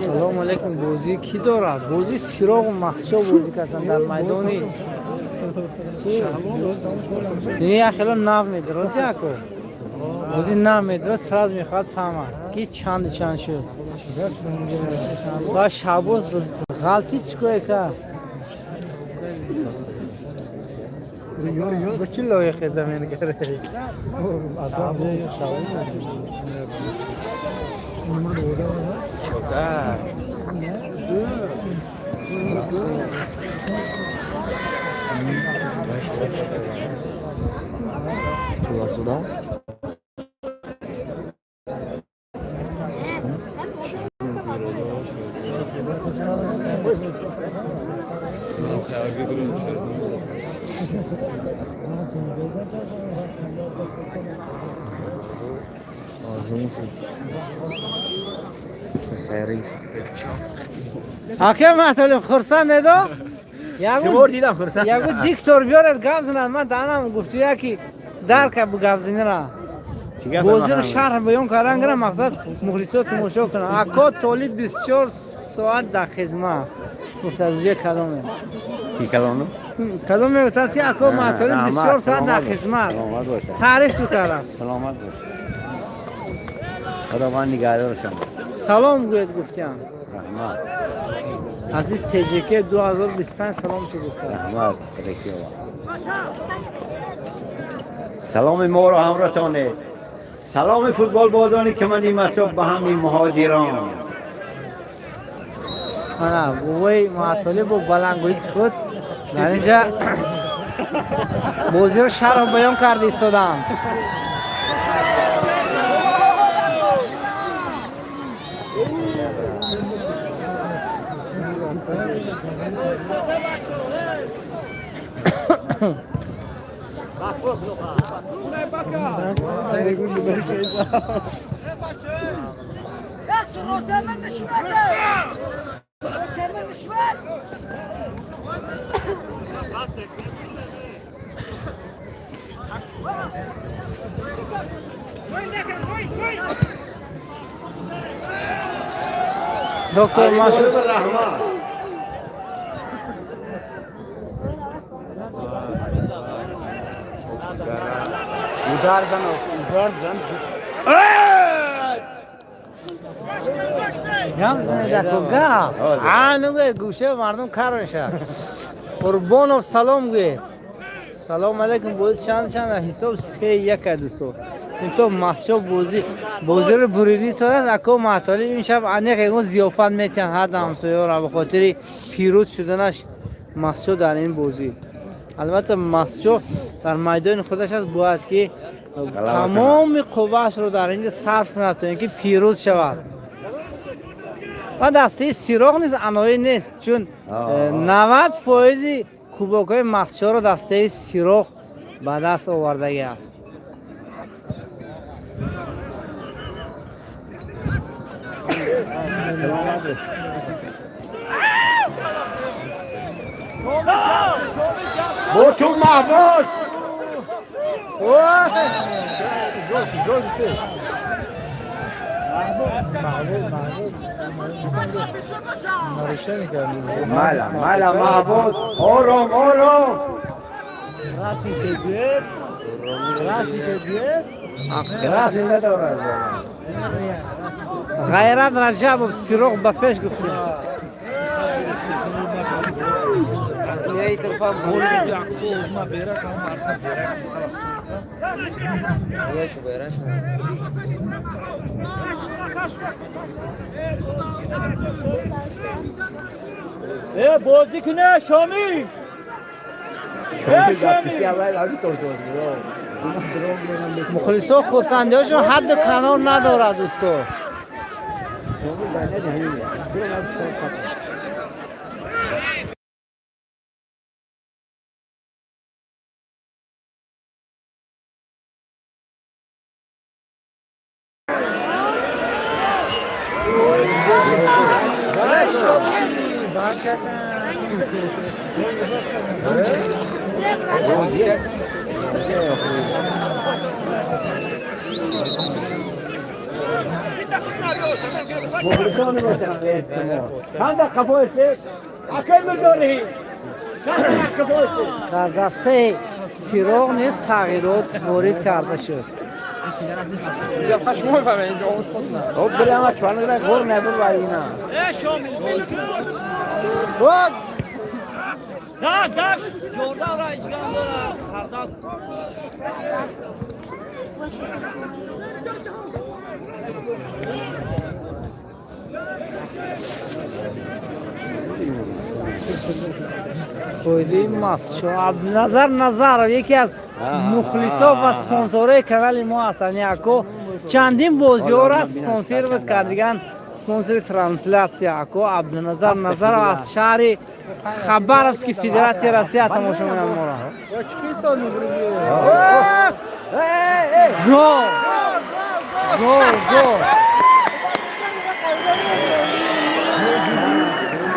Салому алейкум. Бозӣ кӣ дорад? Бозӣ Сироғу Махсшо бозӣ карданд дар майдони. Як хело нав медорад, яко. Бозӣ нав медорад, сразу мехоҳад фаҳмад, ки чанду чанд шуд. Ва Шабоз ғалти чӣ кор кард? با چی لایق زمین کرده اصلا Ака Маҳталим, хурсанд эдо? Ягу диктор биёред, гап занад. Ман данам гуфту яки дарка бу гапзанира. Бозиро шарҳ баён кардан гира, мақсад мухлисо тамошо кунанд. Ако Толиб 24 соат дар хизмат. Гуфта аз кадоме? Ки калону? Кадоме гуфтааст, ки ако Маҳталим 24 соат дар хизмат. Таъриф ту кардааст. Саломат бош. Худованд нигаҳдоршон. Салом гӯед гуфтиам. Раҳмат. Азиз ТЖК 2025 салом ту гуфтааст. Раҳмат. Саломи моро ҳам расонед. Саломи футболбозони камани масоб ба ҳамин муҳоҷирон. Ана бобои Маҳтолиб бо баландгӯии худ дар инҷа бозиро шарҳ баён карда истодаанд. Доктор Машуд. Раҳмат. Удар зан, удар зан. Гап занед, ако, гап. Ану гӯед, гӯшаи мардум кар мешавад. Қурбонов салом гӯед. Салом алейкум. Бозӣ чанд чанд? Ҳисоб 3-1 аст, дӯсто. Инто Махсшо бозӣ бозиро буридӣ истодааст. Ако Маҳтолиб ин шаб аниқ ягон зиёфат метиҳанд ҳар ҳамсояро ба хотири пирӯз шуданаш Махсшо дар ин бозӣ. Албатта, Махсшо дар майдони худаш аст, бояд ки тамоми қувваашро дар инҷа сарф кунад, то ин ки пирӯз шавад. Ва дастаи Сироғ низ аноӣ нест, чун 90 фоизи кубокҳои Махсшоро дастаи Сироғ ба даст овардагӣ аст. Бо ту Маҳбуд. Мала, мала, Маҳбуд. Ором, ором. Раси надорад. Ғайрат Раҷабов, Сироғ ба пеш гуфтем. Э, бозӣ куне, Шомил! Э, Шомил! Мухлисо хурсандиҳошон ҳадду канор надорад, дӯсто. مخلصان وطن چند قفا است اکل مزارهی چند قفا است. Дар дастаи Сироғ низ тағйирот ворид карда шуд. خب بله ما چوانه را گور نبر و اینا. Да, да, ёрдам ра иҷган дора, хардак. Фоидаи Мастшо Абдуназар Назаров яке аз мухлисо ва спонсорҳои канали мо ҳастанд. Яко чандин бозиҳоро спонсировать кардиган, спонсори трансляция ако Абдуназар Назаров аз шаҳри Хабаровски, Федератсияи Россия тамошо мекунад моро. Гол, гол, гол!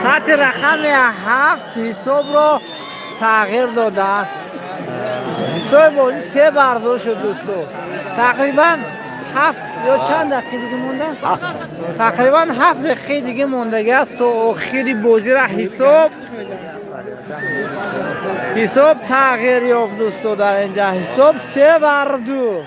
Хати рақами 7 ҳисобро тағйир доданд. Ҳисоби бозӣ 3-2 шуд, дӯсто. Тақрибан 7 ё чанд дақиқа дига монда? Тақрибан 7 дақиқаи дига мондагӣ аст то охири бозира. Ҳисоб тағйир ёфт, дӯсто. Дар инҷа ҳисоб 3-2.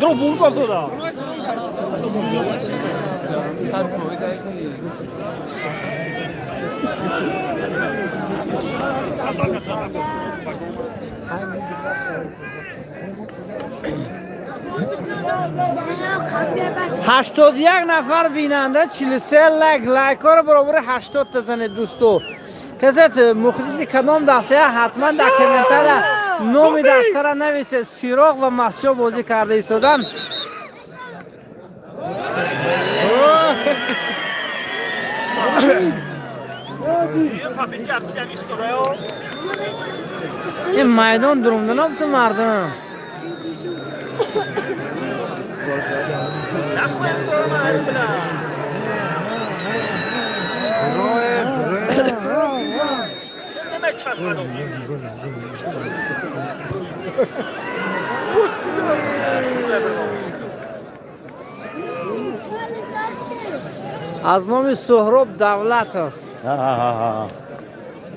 Дро бурд базода. 81 нафар бинанда, 43 лайк. Лайкҳоро баробари 80 та занед, дӯсто. Касе мухлиси кадом дастая, ҳатман дар комментария номи дастара нависед. Сироғ ва Мастшо бозӣ карда истодан. Ин майдон дурумданоб ту мардум. Аз номи Суҳроб Давлатов,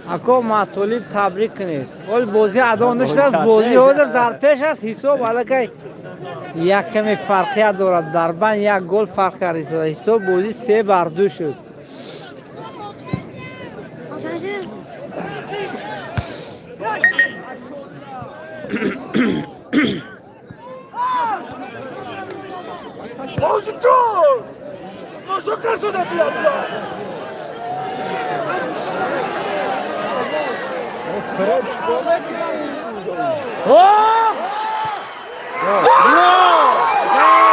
ако Матолиб, табрик кунед. Ҳол бозӣ адо нашудааст, бозӣ ҳозир дар пеш аст. Ҳисоб аллакай як каме фарқият дорад, дар байн як гол фарқ кард. Ҳисоб бозӣ 3-2 шуд. Бозикун! Ношукр шуда биё биё. О! Гол! Гол!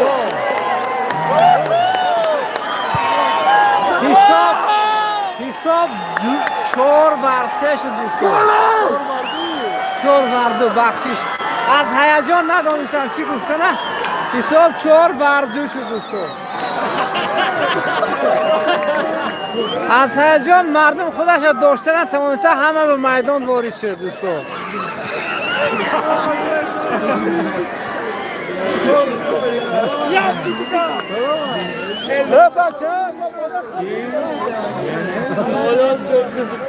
Гол! Ҳисоб 4-3 шуд, дӯстон. 4-2, бахшиш, аз ҳаяҷон надонистам чӣ гуфтана. Ҳисоб 4-2 шуд, дӯстон. Аз ҳаяҷон мардум худаша дошта натавониста, ҳама ба майдон ворид шуд, дӯстон. Як чизи. Oğlum çok kızık.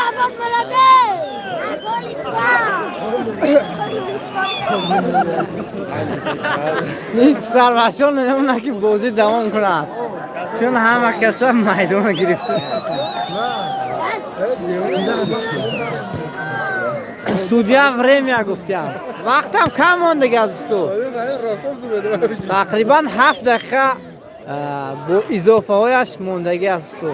Abbas Malade! Писарбачон намемонад, ки бозӣ давом кунад, чун ҳама каса майдонро гирифта. Судья время гуфтям, вақтам кам мондага, дӯсто. Тақрибан 7 дақиқа бо изофаҳояш мондагӣ аст, дӯсто.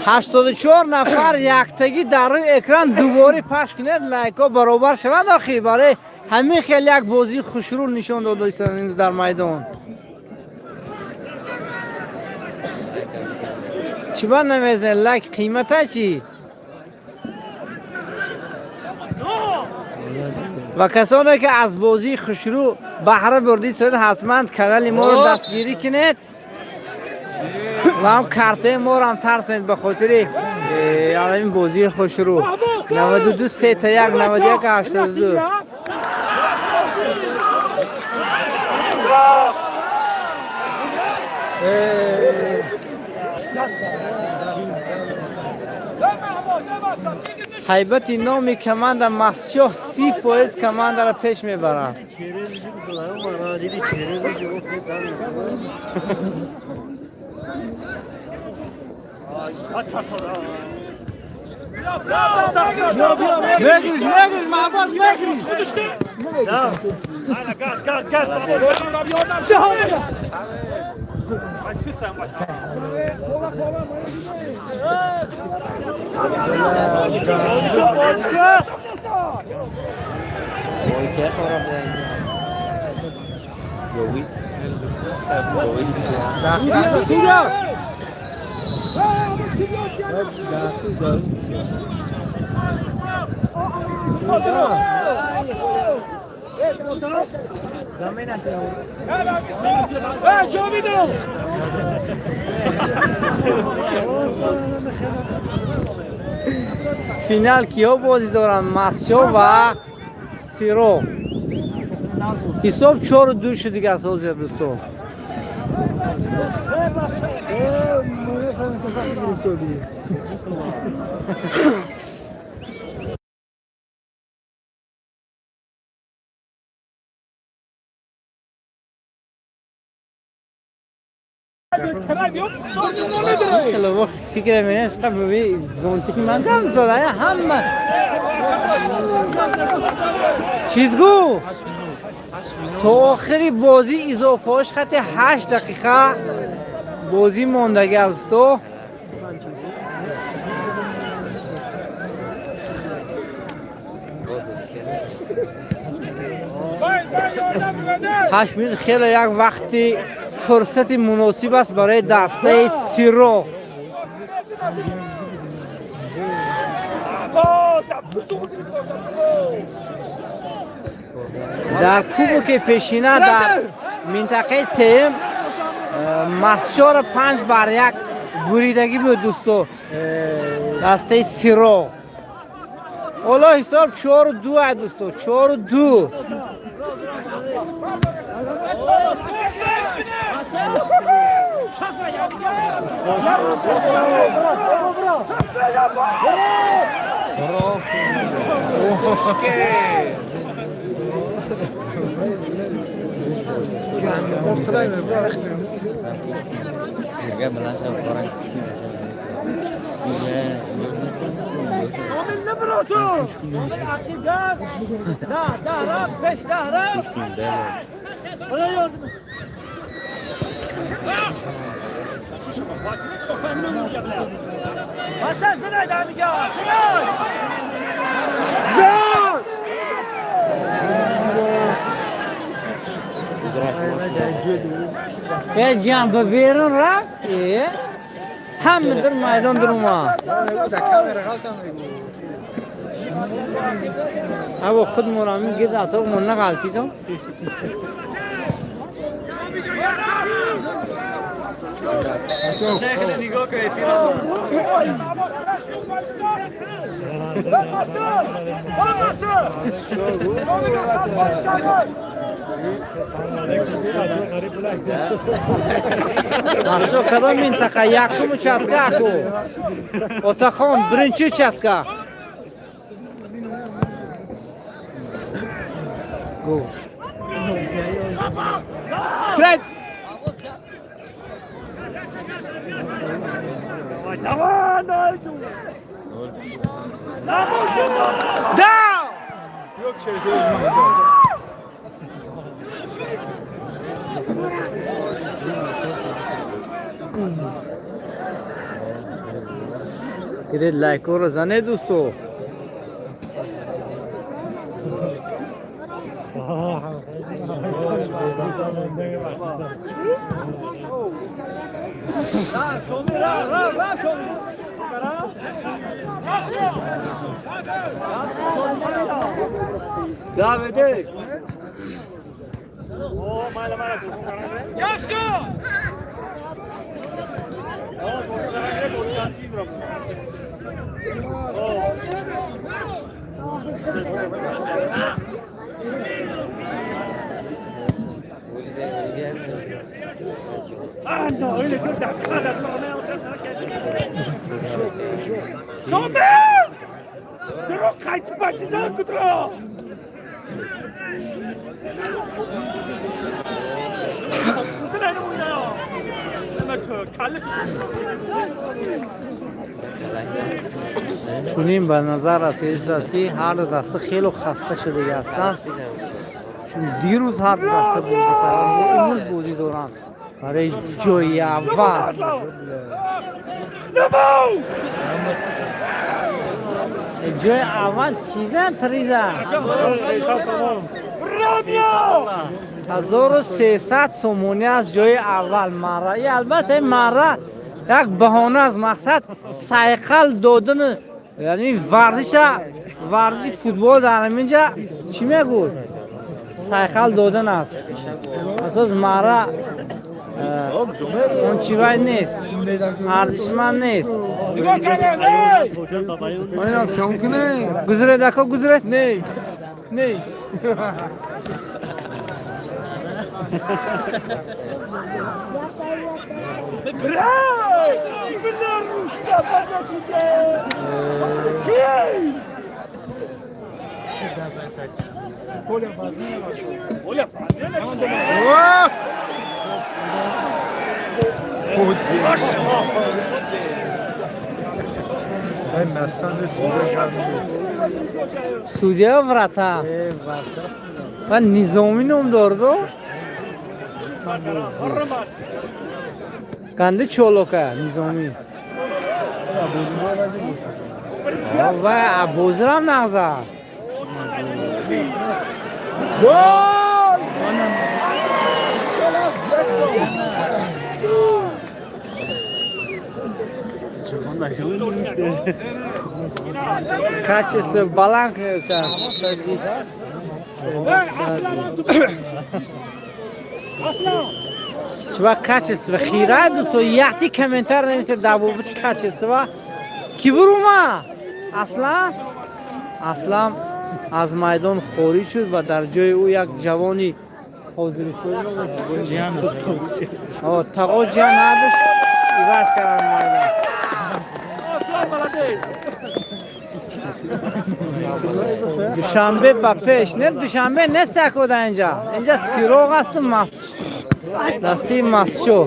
84 нафар яктагӣ дар рӯи экран дубори пахш кунед, лайкҳо баробар шаванд. Охи барои Ҳамин хел як бозии хушрӯ нишон додастанд имрӯз дар майдон. Чӣ ба намезанед лайк, қимата чӣ? Ва касоне ки аз бозии хушрӯ баҳра бурдид, ҳатман канали моро дастгирӣ кунед ва ҳам картаи моро ҳам тарсонед ба хотири ин бозии хушрӯ. 92 3 1 91 82. Ҳайбати номи команда Мастчоҳ 30% командаро пеш мебарад. Мегириш, мегириш, Маҳбаз, мегириш. Финал киҳо бозӣ доранд? Мастчоҳ ва Сироғ. Ҳисоб 4-2 шуд дигар аст ҳозир, дӯсто. Фикр менем, фақат зонтики ман гап зада, ҳама чиз гуфт. То охири бозӣ изофаҳош хати 8 дақиқа бозӣ мондагӣ аст, дӯсто. 8 минут хеле як вақти фурсати муносиб аст барои дастаи Сироғ. Дар кубоки пешина дар минтақаи сеюм Мастчоро 5-1 буридагӣ буд, дӯсто, дастаи Сироғ. Ҳоло ҳисоб 4-2 а, дӯсто, 4-2. Е, ҷан, ба берун рафт, ҳама дар майдон дурума. Аво худ мурами гирд атоқ мон нағалтидом. Мастчоҳ кадом минтақа? Якум участка аку. Отахон, биринчи участка. Фред! Down! Yok çerezleri. Гиред, лайкҳоро занед, дӯсто. Чунин ба назар расидааст, ки ҳар ду даста хеле хаста шудагӣ ҳастанд, чун дирӯз ҳар ду даста бозӣ карданд ва имрӯз бозӣ доранд барои ҷои аввал. Ҷои аввал чиза приза 1300 сомонӣ аст ҷои аввал. Мара и албатта ин мара як баҳона аст, мақсад сайқал додан, яъне варзиша, варзиши футбол дар ҳаминҷа чӣ мегӯд, сайқал додан аст. Асос мара он чӣ вай нест, арзишманд нест. Гузаред, ако, гузаред. Не, не. Судья врата ва Низомӣ ном дорду, ганди чолока Низомӣ ва бозирам нағза. Гол! Качество баланд. Чува качество хира, дӯсто, якти комментар нависед дар бобати качество. Ки бурума? Аслам? Аслам аз майдон хориҷ шуд ва дар ҷои ӯ як ҷавони ҳозиршуда Тағо Ҷиҳан ҳардуш иваз карданд майдон. Душанбе ба пеш. Не, Душанбе нест якода инҷа. Инҷа сироғ асту дастаи масчо.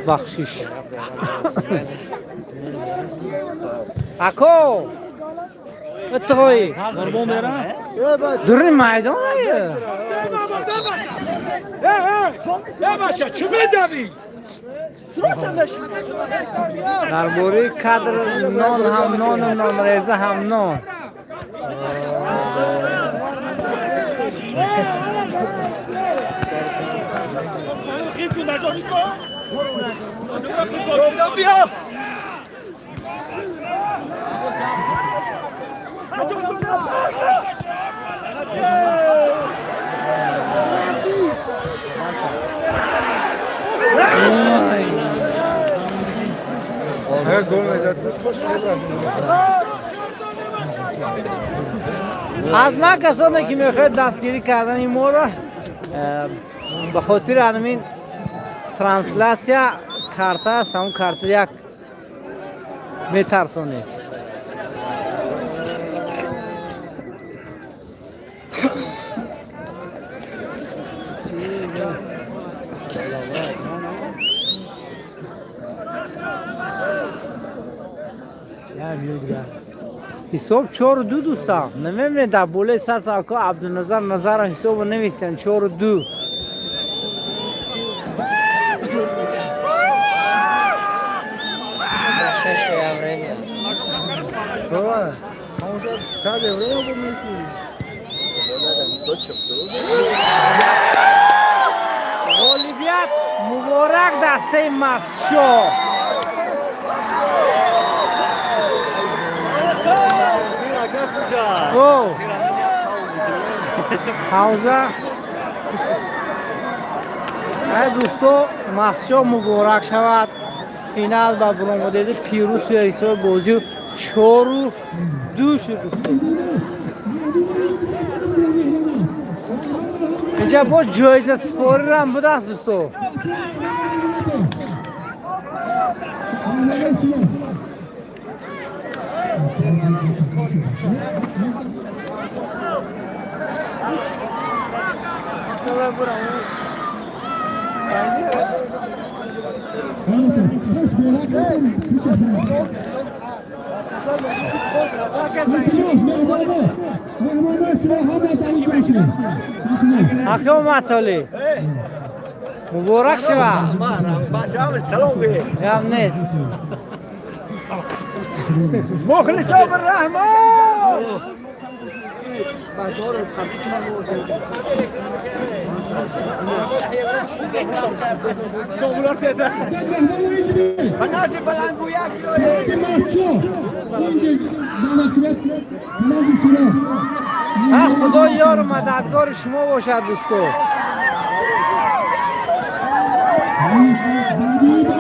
Бахшиш. Ако! Итғои. Дури майдон ае. Чӣ медавӣ? Дар бораи кадр нон ҳам нону нонреза ҳам нон. Ҳатман касоне ки мехоҳед дастгирӣ кардани моро ба хотири ҳамин трансляция карта аст, ҳамун карта як метарсонед. Ҳисоб 4-2, дӯстам. Намебинед, дар болои сатҳ ако Абдуназар Назаров ҳисобро навистанд 4-2. بابا همونجا 100 یورو ما می‌کنی. Ғолибият муборак дастаи Мастшо. О, ҳавза. Ай дӯсто, Мастшо муборак шавад. Финал ба буромадеди пирӯз шуд, ҳисоби бозиу 4-2 шуд, дӯсто. Инҷа бо ҷоиза супорирам будааст, дӯсто. Ҳаком Матоли, муборак шава. Салом бе. Гап нест. Мухлисо раҳмон. Ха, худо ёру мададгори шумо бошад, дӯсто.